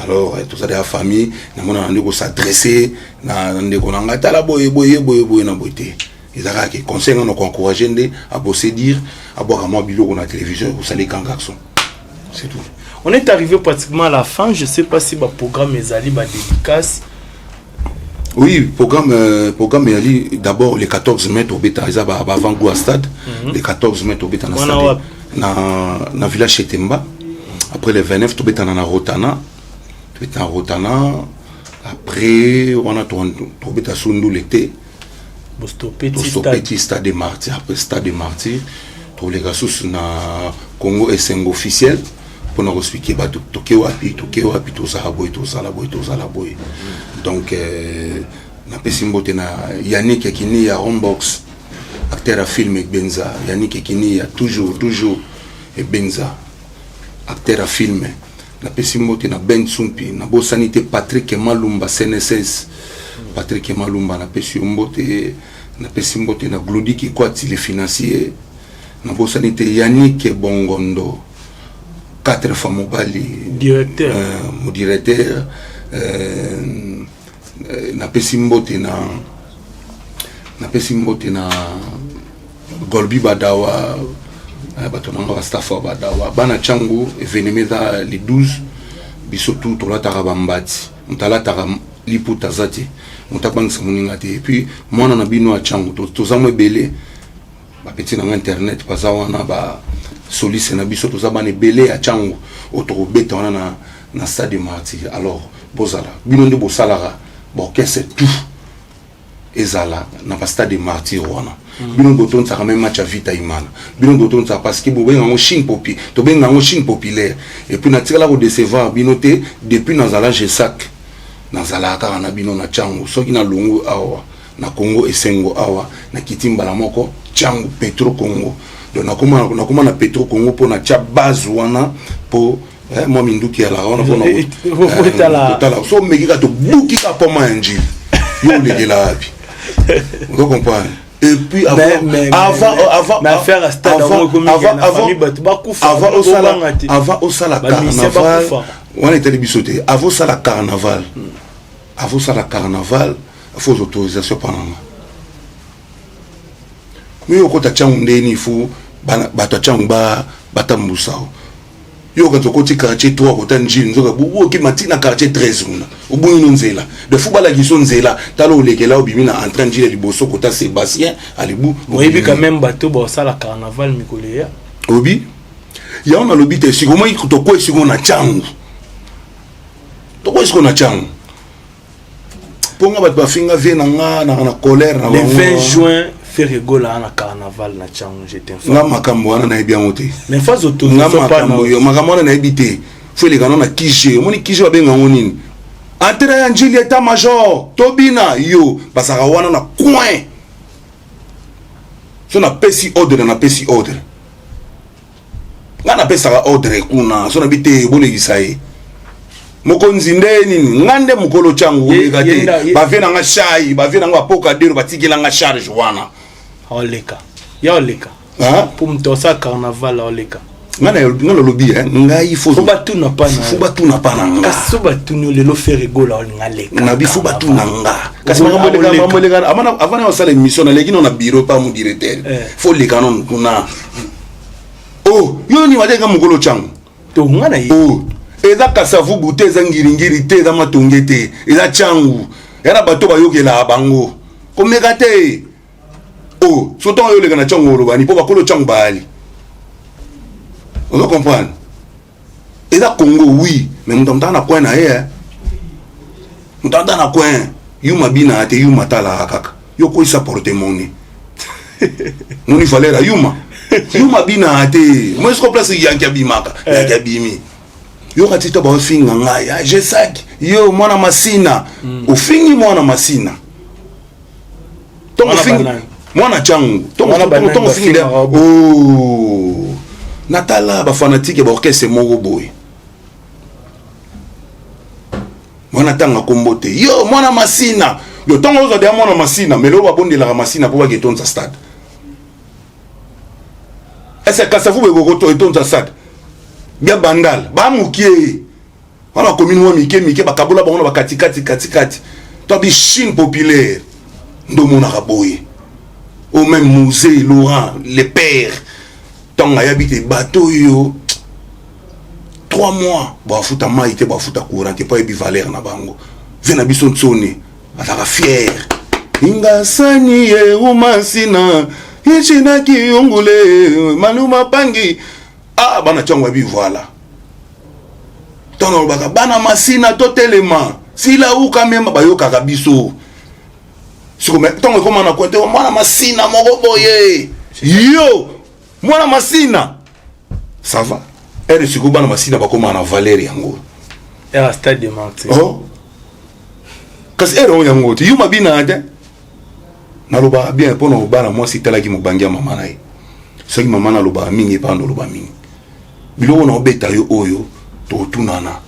Alors toza deya famille. Namona na nde kos'adresser na ndeko na ngai, tala boye boye boye boye na boye te. Eza kaka ke conseil nga na koencourager nde abose dire, abwaka mwa biloko na télévision, ekosala grand garçon, c'est tout. On est arrivé pratiquement à la fin. Je sais pas si ba programme ezali, ba dédicace. Oui, programme ezali d'abord le 14 mai, tobeta, eza ba avant goût à stade. Le 14 mai tobeta na stade na village Etemba. Après, le 29 tobetana na Rotana, tobeta na Rotana. Après wana tobeta Sundule te, tostope stade de Martyr. Après stade de Martyr, toleka susu na Congo Esengo Officiel mpona koexpliquer bato toke wapi, toke wapi, tozala boye, tozala boye, tozala boye. Donc napesi mbote na Yannick Ekini ya Rombox, acteur ya film Ebenza. Yannick Ekini ya toujours toujours Ebenza, acteur ya film. Napesi mbote na Ben Sumpi, nabosani te Patrick Malumba, CNSS. Patrick Malumba, napesi yo mbote. Napesi mbote na Glodi Kikwati, le financier. Nabosani te Yannick Bongondo, quatre fois mobali. Directeur. Mo directeur. Napesi mbote na Golbi Badawa, bato nanga bastaff ya Badawa, bana ntiango. Événement eza le 12. Biso tu tolataka bambati, moto alataka liputa aza te, moto abangisa moninga te. Et puis mwana na bino ya ntiango, toza mo ebele, bapeti nanga internet baza wana, basolise na biso, toza bana ebele ya ntiango oyo tokobeta wana na stade de Martyr. Alors bozala bino nde bosalaka baorchestre tout ezala na bastade de Martyr wana. Bino botonisaka même match ya Vita Imana, bino botonisaka, parce que bobenga yango chine popi, tobenga yango chine populaire. Et puis natikala kodécevoir bino te depuis nazala Gesac, nazalaka kaka na bino na ntiango. Soki nalongo awa na Congo Esengo awa, nakiti mbala moko ntiango Petro Congo. Donc nakoma na Petro Congo mpo natya base wana, mpo mwa minduki alaka wana mpona kotala. So omeki kaka, tobuki kaka poma ya Njili, yo olekela wapi? Ozo comprendre? Et puis avant osala carnaval wana, etali biso te. Avant osala carnaval, avant osala carnaval, faut autorisation mpa nanga. Mi okota ntiango ndeni, faut bato ya ntiango batambusa o. Yo okanisa okoti quartier 3 kota Ndjili, nzoka bubu okima ti na quartier 13 kuna. Obungi no nzela. De fou balakisi yo nzela. Tala olekela obimi na entrée Ndjili ya liboso kota Sebastien alibu. Oyebi quand même bato baosala carnaval mikolo eya. Obi? Yango nalobi te sikoyo moi tokwei sikoyo na Tshangu. Tokwei sikoyo na Tshangu. Mpo nga bato bafinga vie na nga naka na colère na Le 20 juin Ferre Gola na carnaval na Tshangu, je t'informe. Nga makambo wana nayebi yango te. Mais phase nga makambo yo makambo wana nayebi te. Faut eleka na kije. Omoni kije babenga yango nini? Entrée ya Ndjili état major tobina yo bazalaka wana na coin. So napesi ordre napesi ordre. Nga napesaka ordre kuna so nabi te bolekisa ye mokonzi nde nini nga nde mokolo Tshangu koleka te bavie na nga shai bavie na nga bapoka dero batikela nga charge wana oleka ya oleka po moto asala carnaval oleka nga nalobi ngai fo batuna pa fo batuna pa na nga kasi so batuni lelo Ferre Gola olinga leka nabi fo batuna nga kasi makambo eleka avant na osala émission naleki no na bureau pa mu directeur fo leka no kuna. Oh, yo ni wateka mokolo Tshangu. To nga na ye. Oh, eza Kasavubu te, eza Ngiringiri te, eza Matonge te, eza Tshangu. Ya na bato bayokelaka bango. Komeka te. Oh, so ntango yo oleka na Tshangu oloba ni mpo bakolo Tshangu bayali. Ozo comprendre? Eza Congo oui, mais moto amutaka na coin na ye. Moto ata na coin. Yuma bina te, yuma talaka kaka. Yo koyisa porte-monnaie. Moni valeur ya yuma. Yuma bina te. Moi siko place yanki abimaka. Yanki abimi. Yoka ti to baofinga ngai. Ah, Jesak, yo mwana Masina. Ofingi mwana Masina. Tongo ofingi mwana Tshangu. Tongo tongo ofingi oh. Natala ba fanatique ya ba orchestre moko boye. Mwana tanga kombo te. Yo mwana Masina. Yo tongo ozwa deya mwana Masina, mais lelo babondelaka Masina mpo bake etonza stade. Ese Kasavubu ekoko etonza stade. Bia Bandal, ba mukie. Wana commune mwa mike mike bakabola bango na bakatikati katikati. To bi Chine populaire. Ndo monaka boye. Au même musée Laurent, le père. Ntango ayabi te bato oyo 3 mois bafuta mai te, bafuta courant te, po ayebi valeur na bango. Vie na biso ntsoni azalaka fier. Ingasani ye umasina ichina kiyungule maluma pangi. Ah bana Tshangu abi voilà. Ntango alobaka bana Masina totelema sila uka mema bayokaka biso. Siko me ntango ekoma na coin te mwana Masina moko boye. Yo mwana Masina ça va. Ere sikoyo bana Masina bakoma na valeur yango. Era stade de martyr. Oh. Kasi ere oyo yango te yuma bina te. Nalobaka bien mpo na obala mwasi etalaki mobangi ya mama na ye. Soki mama nalobaka mingi epa noloba mingi. Biloko na obeta yo oyo totunana.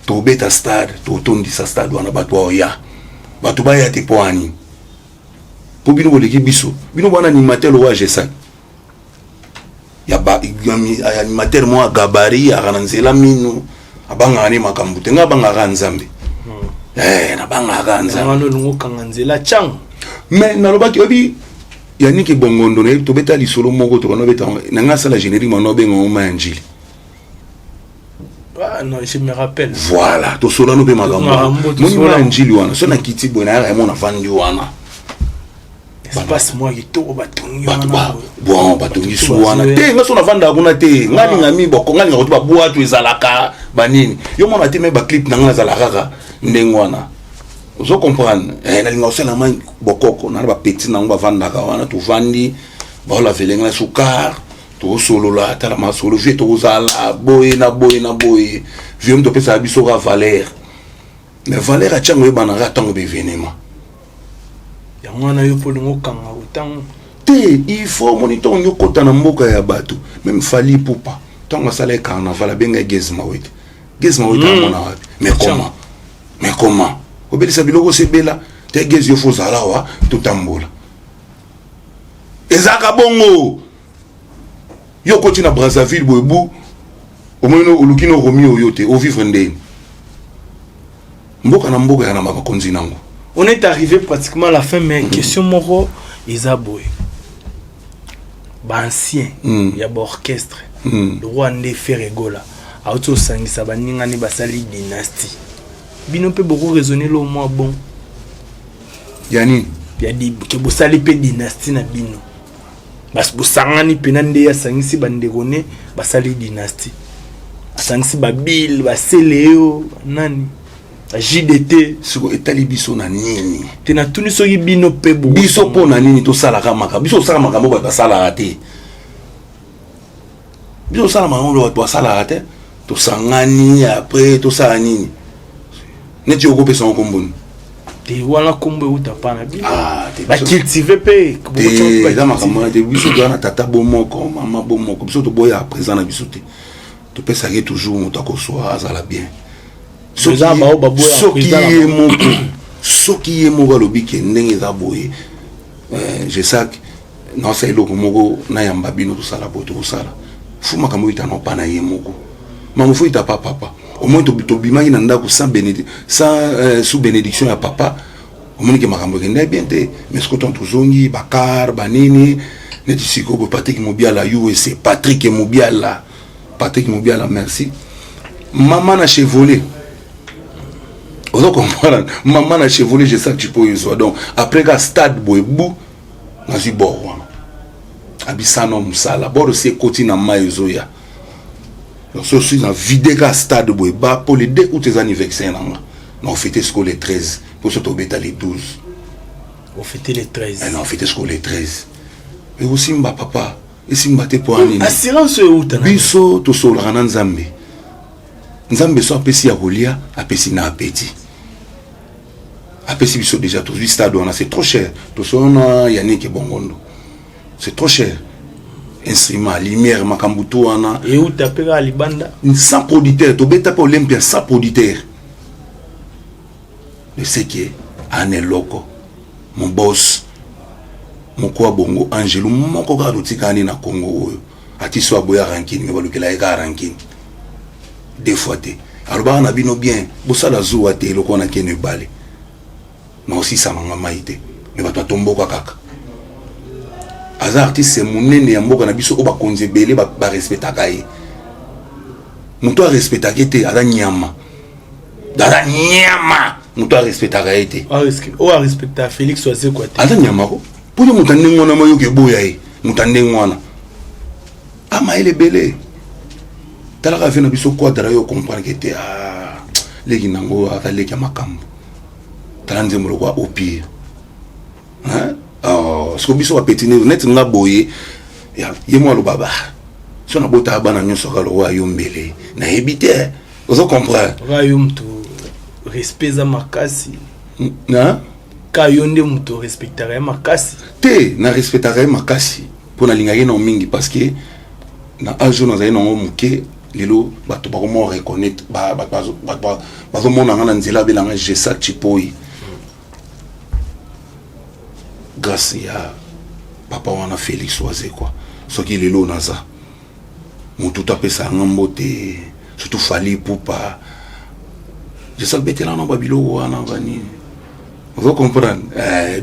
Tobeta stade, totondisa stade wana bato baoya. Bato baya te mpo ani. Po bino boleki biso. Bino bwana animateur oyo Jesai. Ya ba ya animateur mwa gabarit aka na nzela minu abangaka ne makambo te nga abangaka Nzambe. Eh nabangaka Nzambe. Wana olongo kanga nzela Tshangu. Mais nalobaki obi Yannick Bongondo na tobeta lisolo moko to bana beta na nga sala générique mano benga ngoma ya Njili. Ah non, je me rappelle. Voilà, to solano pe makambo. Moni ma Njili wana, so na kiti boye na ya mona vandi wana. Espace mwa kitoko batongi wana. Bon, batongi su wana. Te nga so na vanda kuna te. Nga linga mi boko, nga linga ko ba boîte ezalaka ba nini. Yo mona te me ba clip na nga nazalaka kaka ndenge wana. Ozo comprendre? Eh nalinga kosala ma bokoko na ba petit nango bavandaka wana tovandi baolavele nga sukar tosolola tala masolo vie tokozala boye na boye na boye vie moto opesaka biso ka valeur mais valeur ya Tshangu oyebanaka ntango baevenema yango wana yo mpo olingi okanga otango te. Il faut omoni ntango nyokota na mboka ya bato même Fally Ipupa ntango asala ye carnaval abenga Gaz Mawete. Gaz Mawete amona wapi? Mais comment, mais comment obelisa biloko osebela te? Gaz, yo fo ozala awa totambola ezalaka bongo. Yo okoti na Brazzaville boye bu omoni oluki no romi oyo te ovivre ndeni mboka na mboka ya na bakonzi nango. On est arrivé pratiquement à la fin, mais question moko eza boye: baancien ya baorchestre, le roi nde Ferre Gola. Auti osangisa baninga ne basali dynastie. Bino mpe boko raisonner lo mwa bon. Ya nini? Ya di ke bosali mpe dynastie na bino. Bas bosangani mpena nde asangisi bandeko ne basali dynastie. Asangisi ba Bill, ba Celeo, nani? JDT. Siko etali biso na nini? Te natuni soki bino mpe bo. Biso mpo na nini tosalaka makambo? Biso tosalaka makambo bato basalaka te. Biso tosala makambo bato basalaka te. Tosangani après tosala nini? Neti okopesa ngo kombo nini? Te wana kombo euta pa na bino. Ah, bacultive mpe te eza makambo wana te. Biso toza na tata bo moko, mama bo moko. Biso toboya présent na biso te. Topesaka ye toujours moto akoswa azala bien. Soki ye moko, soki ye moko alobi ke ndenge eza boye, Jesac naosala eloko moko nayamba bino tosala boye, tokosala fu makambo oyo itana opa na ye moko makambo fo ita pa papa. Au moins tobimaki na ndako sans bénédiction, sans sous bénédiction ya papa. Omoni ke makambo ekendaki bien te, mais soki ntango tozongi bakar banini neti sikoyo boye, Patrick Mobiala USA, Patrick Mobiala, Patrick Mobiala, merci. Mama na Chevrolet, ozo comprendre, mama na Chevrolet, je sais que tu peux ezwa. Donc après ka stade boye bu nazwi bord wana abisano mosala bord osi ekoti na mai ezoya. Donc so osi na vide ka stade boye ba po le 2 août eza anniversaire na nga, na ofete sikoyo le 13 po so tobeta le 12. Ofete le 13? Na ofete sikoyo le 13. Ekosimba papa, esimba te po nini? Assurance oyo euta na biso tosololaka na Nzambe. Nzambe so apesi ya kolia, apesi na appétit, apesi biso déjà. Tozwi stade wana, c'est trop cher. Tosolo na Yannick Bongondo, c'est trop cher. Instrument, lumière, makambo to wana euta mpe kaka libanda. Sans producteur tobeta mpe Olympia sans producteur. Eseke ana eloko mon boss moko ya bongo Angelo moko kaka totikani na Congo oyo ati so aboya rankine, me balukela ye kaka rankine deux fois te. Alobaka na bino bien, bosala zuwa te, eloko wana kene ebale na osisamanga mai te, me bato batomboka kaka. Aza artiste monene ya mboka na biso oyo bakonzi ebele barespectaka ye. Moto arespectaka ye te aza nyama, aza nyama. Moto arespectaka ye te. Oyo arespectaka Félix Wazekwa te. Aza nyama ko mpo moto ndenge wana moyoki eboya ye. Moto ndenge wana amayele ebele, talaka ve na biso quadra yo comprendre ke te leki nango aza leki ya makambo. Tala nzembo lokwa au pire. Siko biso bapeti neti nga boye, ye mo aloba ba so nabotaka bana nyonso kaka lokwa yo mbele nayebi te. Ozo comprendre? Oka yo moto respect eza makasi. Ka yo nde moto respectaka ye makasi. Te, na respectaka ye makasi mpo nalingaki nango mingi, parce que na age oyo nazali nango moke lelo, bato bakoma reconnaître, bazomona nga na nzela abelanga Jesac Chipoi grâce ya papa wana Félix Wazekwa. Soki lelo naza motu to apesa yanga mbote, surtout Fally Ipupa, Jesac betela na babiloko wana banini, ozo comprendre?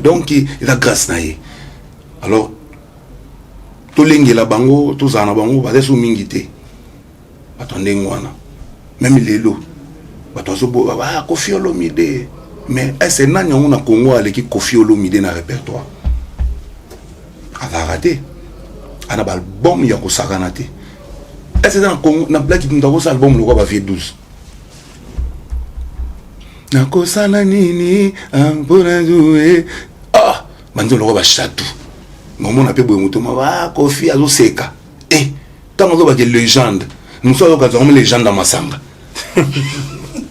Donc eza grâce na ye. Alors tolengela bango, tozala na bango, baza so mingi te bato ya ndenge wana. Même lelo bato azoboya ah, Koffi Olomide, mais ese nani yango na Congo aleki Koffi Olomide na répertoire? Azalaka te, ana baalbum ya kosakana te. Ese eza na Congo na blaki moto akosala album lokwa bavie 12 nakosala nini mpona zue ah banzembo lokwa bachatu nomona mpe boye moto ma Koffi azoseka e ntango azobake légende mosu azokanisa ngo légende ya masanga.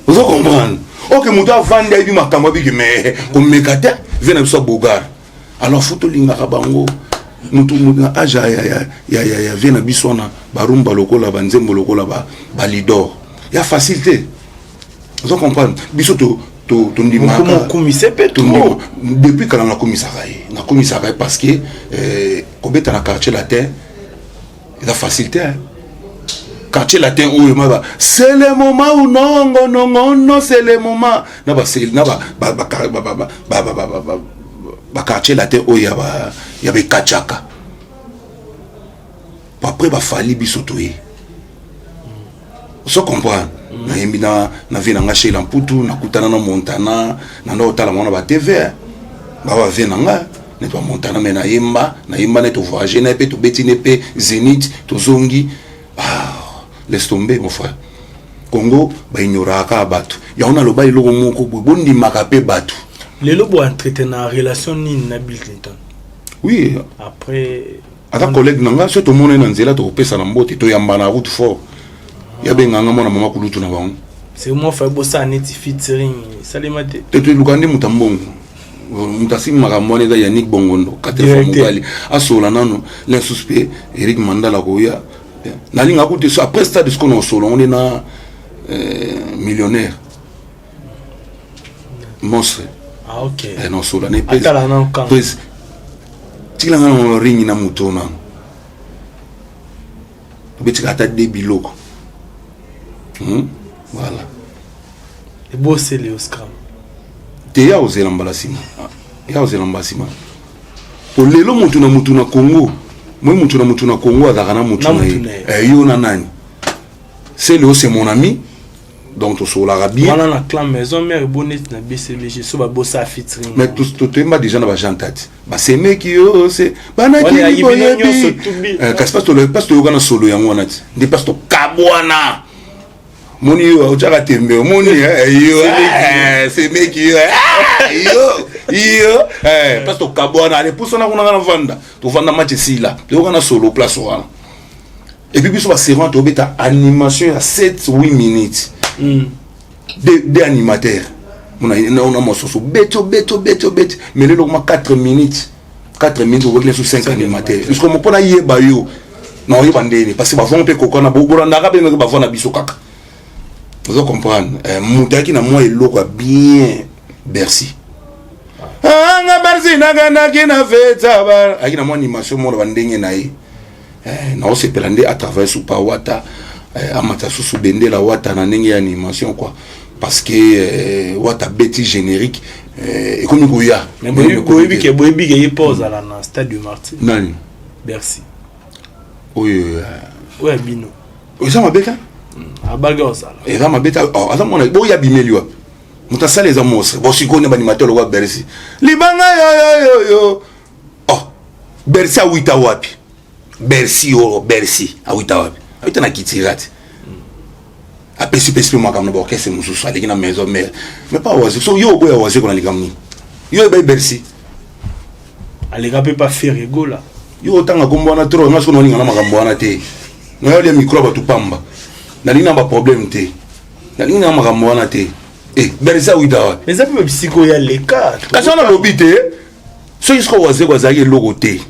Ozo comprendre? Ok, moto avandi ayebi makambo abiki, mais komeka te vie na biso ya bogar. Alors fo tolingaka bango. Mutu na age ya vie na biso wana, barumba lokola banzembo lokola balidor ya facile te. Ozo comprendre? Biso tondimaka depuis kala. Nakomisaka ye, nakomisaka ye parce que kobeta na Quartier Latin eza facile te. Quartier Latin oyo ma ba c'est le moment où nongo nongo non, c'est le moment na ba na ba ba ba ba Quartier Latin oyo ya ba ya bekachaka. Après bafali biso toye. Ozo comprendre? Nayembi na vie na nga Sheila Mputu, nakutana na Montana, na ndo otala mwana ba TV, ba ba vie na nga neti ba Montana, mais nayemba, nayemba neti voyager na ye mpe tobeti ne mpe Zénith, tozongi. Ah, laisse tomber mon frère. Congo baignoraka kaka bato yango. Naloba eloko moko boye, bondimaka mpe bato. Lelo bo entretien na relation nini na Bill Clinton? Oui. Après? Aza collègue na nga. So tomoni na nzela, tokopesa na mbote, toyamba na route fort, yabenganga mwana mama kulutu na bango. C'est moi fa bosala neti featuring esalema te? Te, toluka nde moto ya mbongo, moto asimbi makambo wana eza Yannick Bongondo, quatre fois mobali asola nano lisusu mpe Eric Mandala koya. Nalinga kutu so après stade sikoyo na osolo ngo nde na millionnaire monstre. Ah, ok. Na osola ne. Atala na okanga. Tikilanga na ringi na moto nano, obetika ata de biloko. Voilà. Eboseli Oscar. Te, ya ozela mbala nsima, ya ozela mbala nsima, po lelo motu na motu na Congo, moi motu na motu na Congo azalaka na motu na ye. Yo na nani? Celeo, c'est mon ami, donc tosololaka bien. Wana na clan Maison Mère, ebo neti na BCBG so babosa featuring. Mais toyemba déjà na bajantate basemeki yo se banakili boyebi, kasi mpasi toyoka na solo yango wana ti nde mpasi tokabwana. Moni yo otyaka tembe, omoni yo semeki yo yo yo mpasi tokabwana. Ale pusana kuna, nga na vanda, tovanda, match esila, toyoka na solo place wana. Et puis biso baservant tobeta animation ya 7 8 minutes, deux animateurs na mosusu, beti obeti obeti obeti, mais lelo koma 4 minutes, 4 minutes okoki leso 5 animateurs, puisque mpo nayeba yo na oyeba ndeni, parce que bavon mpe kokana bolandaka mpe bavon na biso kaka. Ozo comprendre? Moto ayaki na mwa eloko ya bien, Bercy anga Bercy nakandaki na feta, ayaki na mwa animation mona bandenge na ye. Naosepela nde atravaille supa Wata, amata susu bendela Wata na ndenge ya animation quoi, parce que Wata beti générique ekomi koya. Boyebi ke ye mpo ozala na Stade du Martyr? Nani? Bercy. Oyo? Oyo ya bino. Eza mabe te. Abaki ozala. Eza mabe te, aza mwana boyo abimeli wapi, moto asala eza monstre. Bon, sikoyo nde baanimateur lokwa Bercy, libanga yoyoyoyo. Oh, Bercy awita wapi? Bercy oyo, Bercy awita wapi? Awita na Kitira te, apesi pesi mpe makambo na baorchestre mosusu, aleki na Maison Mère, mais pas Wazekwa. So yo oboya Wazekwa na likambo nini? Yo oyebai Bercy? Aleka mpe pa Ferre Gola. Yo otanga kombo wana trop. Nga soki naolinga na makambo wana te, nayolia micro ya bato pamba, nalingi na baproblème te, nalingi na makambo wana te. E Bercy awita wapi? Eza mpe babisika oyo aleka. Kasi wana alobi te. Soki sikoyo Wazekwa azalaki eloko te,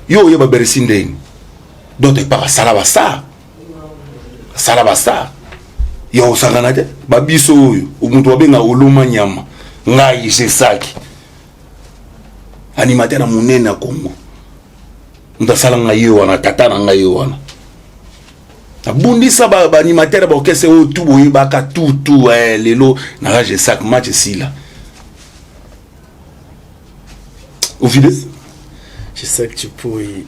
yo oyeba Bercy ndeni? Donc epaka asala bastar, asala bastar ya kosangana te. Babiso oyo moto babenga oloma nyama, ngai jesaki animateur na monene ya Congo, moto asala ngai ye wana, tata na ngai ye wana, nabundisa baanimateur ya baorchestre oyo tu boyebaka tutu. Lelo naka Jesak, match esila, ovide. Je sais que tu pourrais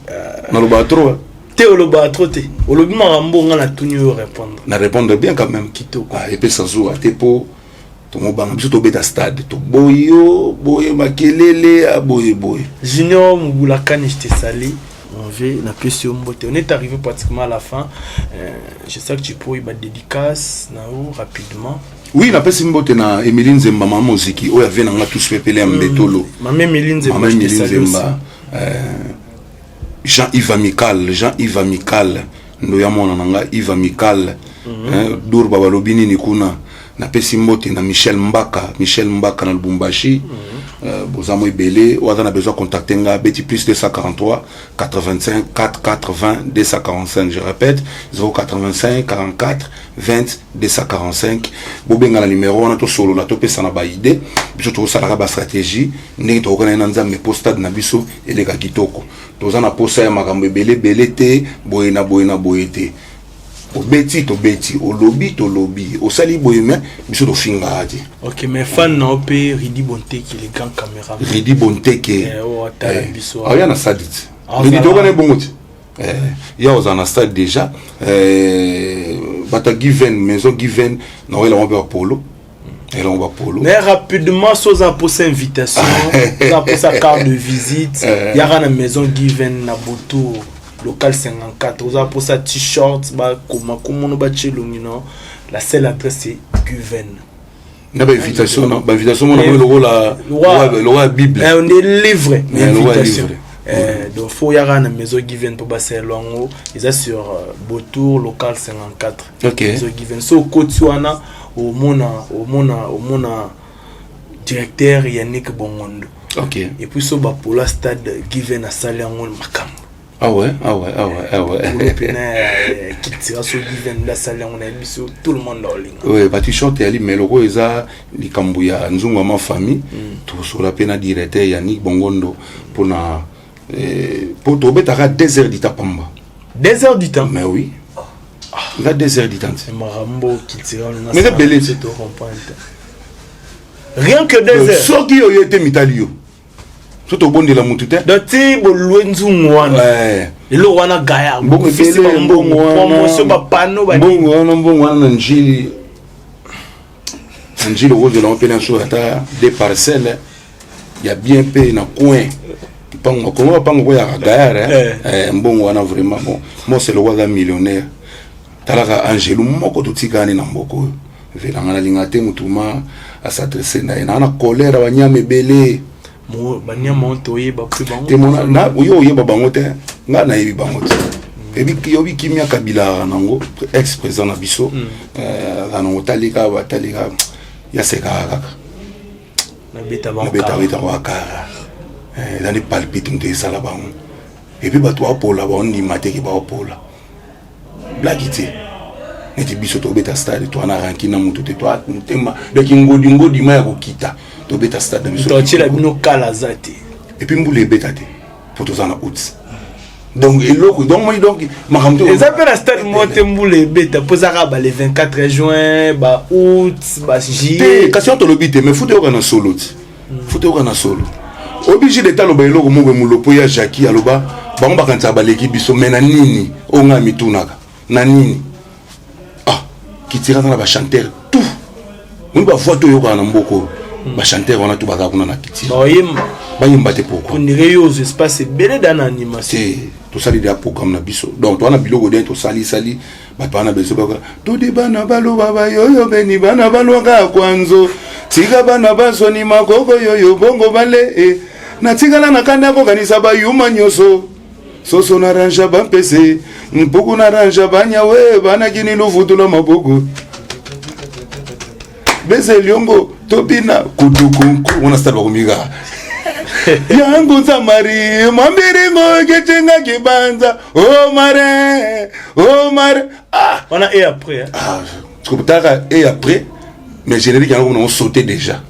Nalobaka trop. Te, olobaka trop te, olobi makambo nga natuni oyo répondre. Na répondre bien quand même. Kitoko. Ah, epesa zuwa te mpo tomobanga biso tobeta stade, toboyi yo boye makelele ya boye boye. Junior Mugulakani, je te salue. On veut na pesi yo mbote. On est arrivé pratiquement à la fin. Je sais que tu pourrais ba dédicace na yo rapidement. Oui, napesi mbote na Emilie Nzemba, mama moziki oyo ave na nga tous pepele ya mbetolo. Mama Emilie Nzemba. Mama je te Emilie salue aussi. Nzemba, Jean-Yves Amical, Jean-Yves Amical ndoya mwana na nga Yves Amical, hein, Durba balobi nini kuna. Napesi mbote na Michel Mbaka, Michel Mbaka na Lubumbashi. Boza mo ebele oyo aza na besoin contacter nga, beti plus 243 85 44 20 245. Je répète, 085 44 20 245. Bobenga na numéro wana, tosolola, topesana baide. Biso tokosalaka bastratégie ndenge tokokana ye na Nzambe mpo stade na biso eleka kitoko. Toza na posa ya makambo ebele ebele te, boye na boye na boye te. Obeti, tobeti, olobi, tolobi, osali boye, mais biso tofingaka te. Ok, mais fan na yo mpe Ridi Bonteke, le grand caméraman. Ridi Bonteke. Oyo atala biso. Aoya na stade te. Ah, Ridi ozala- tokana ebongo te. Ya ozala na stade déjà. Bato ya Given, maison Given, naoyela bango mpe bapolo, elongo bapolo. Mais rapidement, so oza mposa invitation, oza mposa carte de visite, yaka na maison Given na Botour, local 54. Oza mposa t-shirt, bakoma komono, batie elongi no, la seule adresse, c'est Given. Na bainvitation, na bainvitation mona moi lokola lokola Bible. Nde livre invitation. Donc faut yaka na maison Given mpo basalela yango. Eza sur Botour, local 54. Maison Given, so okoti wana, omona directeur Yannick Bongondo. Et puis so bapola stade, Given asali yango makambo. Ah ouais, ah ouais, ah ouais, ah ouais. Polo pena kitira, so Given nde asali yango, nayebi so tout le monde aolinga. Oui, bat-shirt eyali, mais loko eza likambo ya nzungu ya ma famille, tosola mpe na directeur Yannick Bongondo mpona po tobetaka 2 heures du temps pamba. 2 heures du temps? Mais oui, eza 2 heures du temps te. Makambo kitira. Mais eza ebele te. Rien que 2 heures? Soki oyo ete mitali yo, so tobondela mutu te. Donc ti bolwe nzungu wana, eloko wana gaya. Mbongo ebele, mbongo wana. Promotion, bapano. Mbongo wana, mbongo wana na Njili, na Njili okozela mpe na so ata deux parcelles ya bien mpe na coin mpango kongo, bapango koyaka gayare. Mbongo wana vraiment, bon, mose loko aza millionnaire. Talaka angelu moko totikani na mboka oyo, velanga nalinga te mutuma as'adresse na ye naa na colère, banyama ebele. Banyama oyo toyeba mpe bango. Te, yo oyeba bango te, ngai nayebi bango te. Yobi kimia Kabila nango, ex président na biso, aza nango, talika batalika, yasekaka kaka. Nabeta bango. Nabeta bango akara, eza nde palpite moto esala bango. Et puis bato bapola, baondima teke baopola blaki te. Neti biso tobeta stade, toa na ranki na motu te, toa motema donc ngodi ngodima ya kokita, tobeta stade na biso. Totiela bino kala aza te. Et puis mbula ebeta te po toza na août, donc eloko donc moi donc makambo. Eza mpe na stade moko te mbula ebeta, mpo ezaka ba le 24 juin, ba août, ba juillet. Te, kasi wana tolobi te, mais futa eyoka na solo ti, futa eyoka na solo. Obligé d'État aloba eloko moko, molopo ya Jacki aloba, bango bakanisaka baleki biso, mais na nini? Oyo ngai mitunaka, na nini? Ah, kitira aza na bachanteur tout, oyi bavoix to oyokaka na mboka oyo, bachanteur wana to bazala kuna na kitira. Bayemba. Bayemba te, pourquoi? Ondire yo ozwa espace ebele da na animation. Te, tosali deya programme na biso, donc toza na biloko de tosalisali bato wana beso baka tudi bana baluba bayoyo beni bana balwaka kwanzo tika bana bazwani makoko yoyo bongo bale e natikala na kanda kokanisa bayuma nyonso soso na ranja bampese mpuku na ranja banyawe banakini luvutula maboko bese liongo tobina kudukunku wana stade bakomika yangu nzamari mwambiringo kechenga kibanza omare omare. Ah. Wana et après, hein? Ah, tokotaka et après, mais générique yango nango sauté déjà.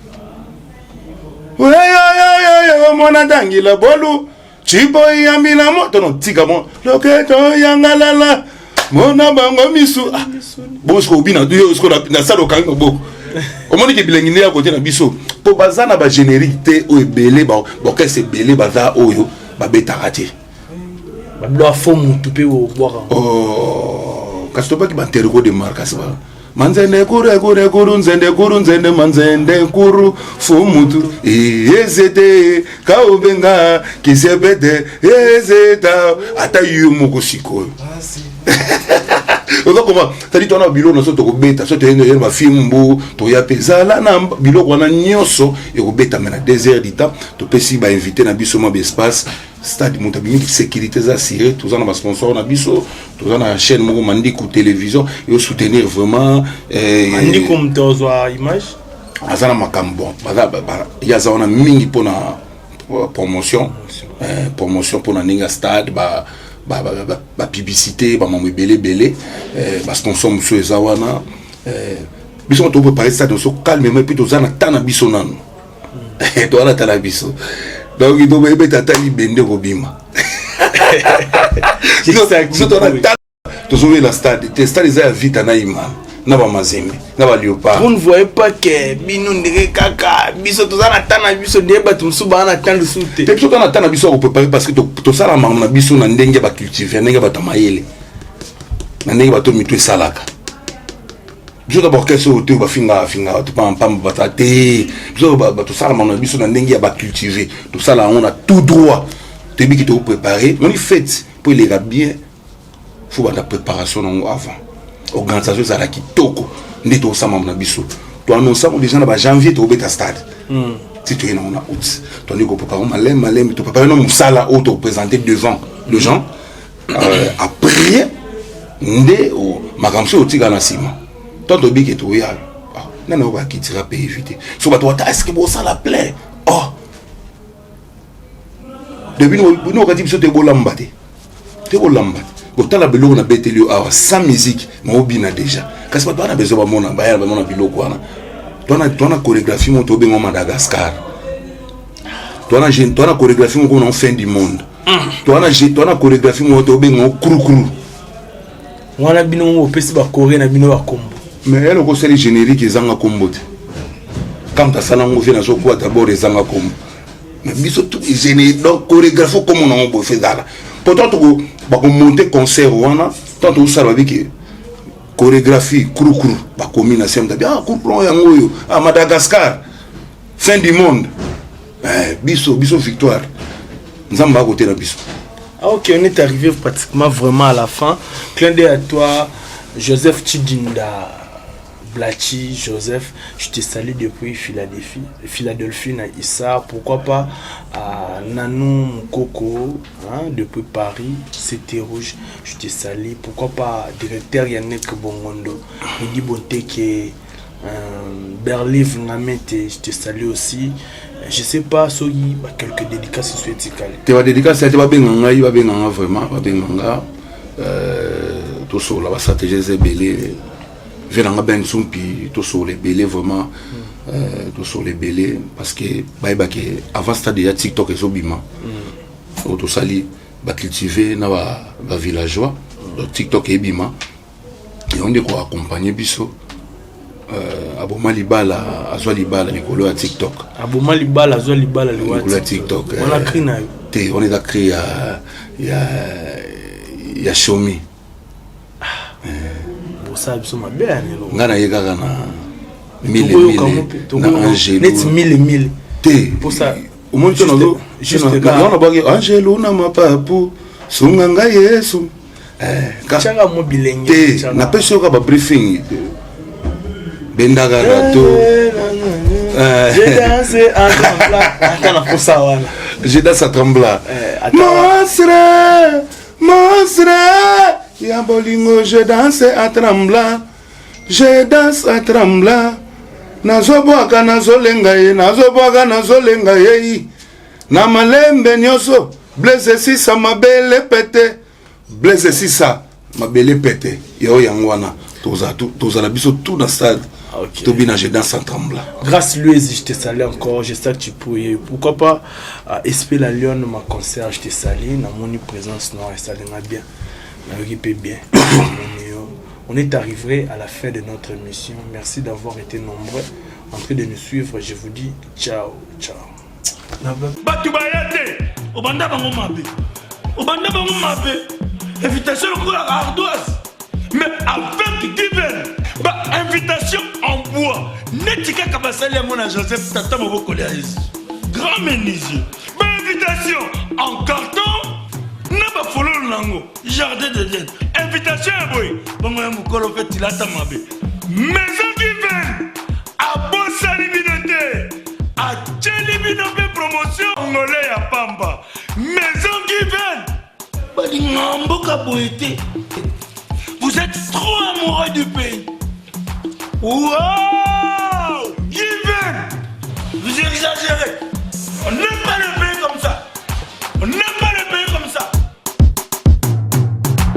Mwana ndangila bolu cipo yambila moto no tika mo loketo yangalala mona bango misu. Ah, bongo siko obina yo siko na sala, okangi maboko, omoniki bilengi nde ya kote na biso, mpo baza na bagénérique te. Oyo ebele baorchestre ebele baza oyo babetaka te. Babilo afo mutu mpe obwaka. Oh, kasi tobaki bantereko de mar, kasi ba manzende kuru kuru kuru nzende kuru nzende manzende kuru fu mutu ezete kaobenga kisepete ezeta ata yo moko sikoyo oza koma tadi twana biloko na so tokobeta so toyende bafimbu toya mpe ezala na biloko wana nyonso ekobetama na 2 heures du temps. Topesi bainvité na biso mwa baespace stade, moto abimi, sécurité eza assuré. Toza na basponsor na biso, toza na chaîne moko Mandiku Télévision soutenir vraiment. Mandiku moto ozwa image. Aza na makambo, bon, ye aza wana mingi mpona promotion, promotion mpona ndenge ya stade, bapublicité, bamambo ebele ebele. Basponsor mosusu eza wana. Biso toprépare stade nyonso calmement, et puis toza na temps na biso nanu, toza na temps na biso, donc tokoyebeta ata libende kobima. Biso toza na tozowela stade te, stade eza ya Vita na Imana na bamazembe na baleopard. Vous ne voyez pas que bino ndenge kaka biso toza na temps na biso, ndenge bato mosusu baa na temps lisusu te? Te, biso toza na temps na biso ya koprépare, parce que tosala makambo na biso na ndenge ya baculture, ndenge bato ya mayele, na ndenge bato mitu esalaka. Biso to baorchestre oyo te bafingaka fingaka to pampamba bato te. Biso tosalama na biso na ndenge ya bacultive, tosala yango na tout droit. Toyebi ki tokoprépare moni fête mpo eleka bien, faut banda préparation nango avant, organisation ezala kitoko. Nde tokosamama na biso, toannonçango déjà na bajanvier, tokobeta stade. Ti toye nango na août, tondi koprépare maleme maleme, toprépare no mosala oyo tokoprésente devant le gens. Après nde makambo soki otika na nsima, tant tobiki toya nani oyo bakitira mpe éviter so bato wata. Est-ce bosala plein? Oh, de bino okati biso te, bolamba te, te bolamba te. Kotala biloko nabeteli yo awa, sans musique maobina déjà, kasi bato wana besoin bamona, baya bamona biloko wana. Towana chorégraphie moko tobenga Madagascar, towana chorégraphie moko na fin du monde, towana chorégraphie moko tobenga kurukuru. Wana bino moko opesi bachoré na bino bakombo. Mais eloko osali générique ezanga kombo te. Quand asala yango, vie nazokuwa d'abord ezanga kombo, mais biso tout générique, donc chorégraphie kombo nango boye fe ezala. Pourtant toko bakomonte concert wana, tant tokosala babiki chorégraphie kurukuru, bakomi na sem tabi, ah, kurukuru yango oyo, ah, Madagascar, fin du monde. Eh, biso victoire, Nzambe akotela biso. Ah, ok, on est arrivé pratiquement vraiment à la fin. Clin d'œil à toi, Joseph Chidinda Blachi, Joseph, je te salue depuis Philadelphie, Philadelphie, na Issa, pourquoi pas à Nanou Mukoko, hein, depuis Paris, C'était Rouge, je te salue, pourquoi pas directeur Yannick Bongondo, Midi Bonteke, Berliv Ngamete, je te salue aussi. Je sais pas soki ba quelques dédicaces so etikali. Te, badédicace te, babenga ngai, babenga nga vraiment, babenga nga, tosolola bastratégie eza ebele. Ve nanga Ben Sumpi, tosolola ebele vraiment, tosolola ebele parce que bayebaki avant stade ya TikTok ezobima oyo tosali bacultive na bavillageois. Donc TikTok ebima, yango nde koaccompagne biso. Aboma libala, azwa libala likolo ya TikTok. Aboma libala, azwa libala likolo ya TikTok. Wana cri na yo? Te, wana eza cri ya Shomi. Bosala biso mabe ya lelo. Ngai naye kaka na mille mille na angelo. Neti mille mille. Te, omoni to nazo bwaki angelo na mapapu, sunga ngai Yesu. Tianga mo bilenge. Te, napesi yo kaka babriefing, bendaka rato. Je danse en tremblant, ata na posa wana. Je danse en tremblant, monstre, monstre ya bolingo, je danse en tremblant, je danse en tremblant, nazobwaka, nazolenga ye, nazobwaka, nazolenga ye na malembe nyonso. Blaise Sisa, mabele pete, Blaise Sisa, mabele pete yo. Yango wana tozala biso tout na stade. Okay. Tobina je danse en tremblant. Grâce Louise, je te salue encore. J'espère que tu pourrais. Pourquoi pas SP la Lyon, ma concert, je te salue. Na moni présence noire, ça bien. Na bien. On est arrivé à la fin de notre émission. Merci d'avoir été nombreux en train de nous suivre. Je vous dis ciao, ciao. Bato baya te, obanda bango mabe, obanda bango mabe, invitation lokola ardoise, mais avec divin bainvitation en bois neti kaka basali yango na Joseph tata mobokoli ya Yesu, grand menuisier, bainvitation en carton na bafololo nango jardin d'Eden, invitation ya boye bongo ya mokolo mpe tilata mabe. Maison Given abosani bino te, atieli bino mpe promotion ngole ya pamba. Maison Given balinga mboka boye te. Vous êtes trop amoureux du pays. Wow, Given, vous exagérez.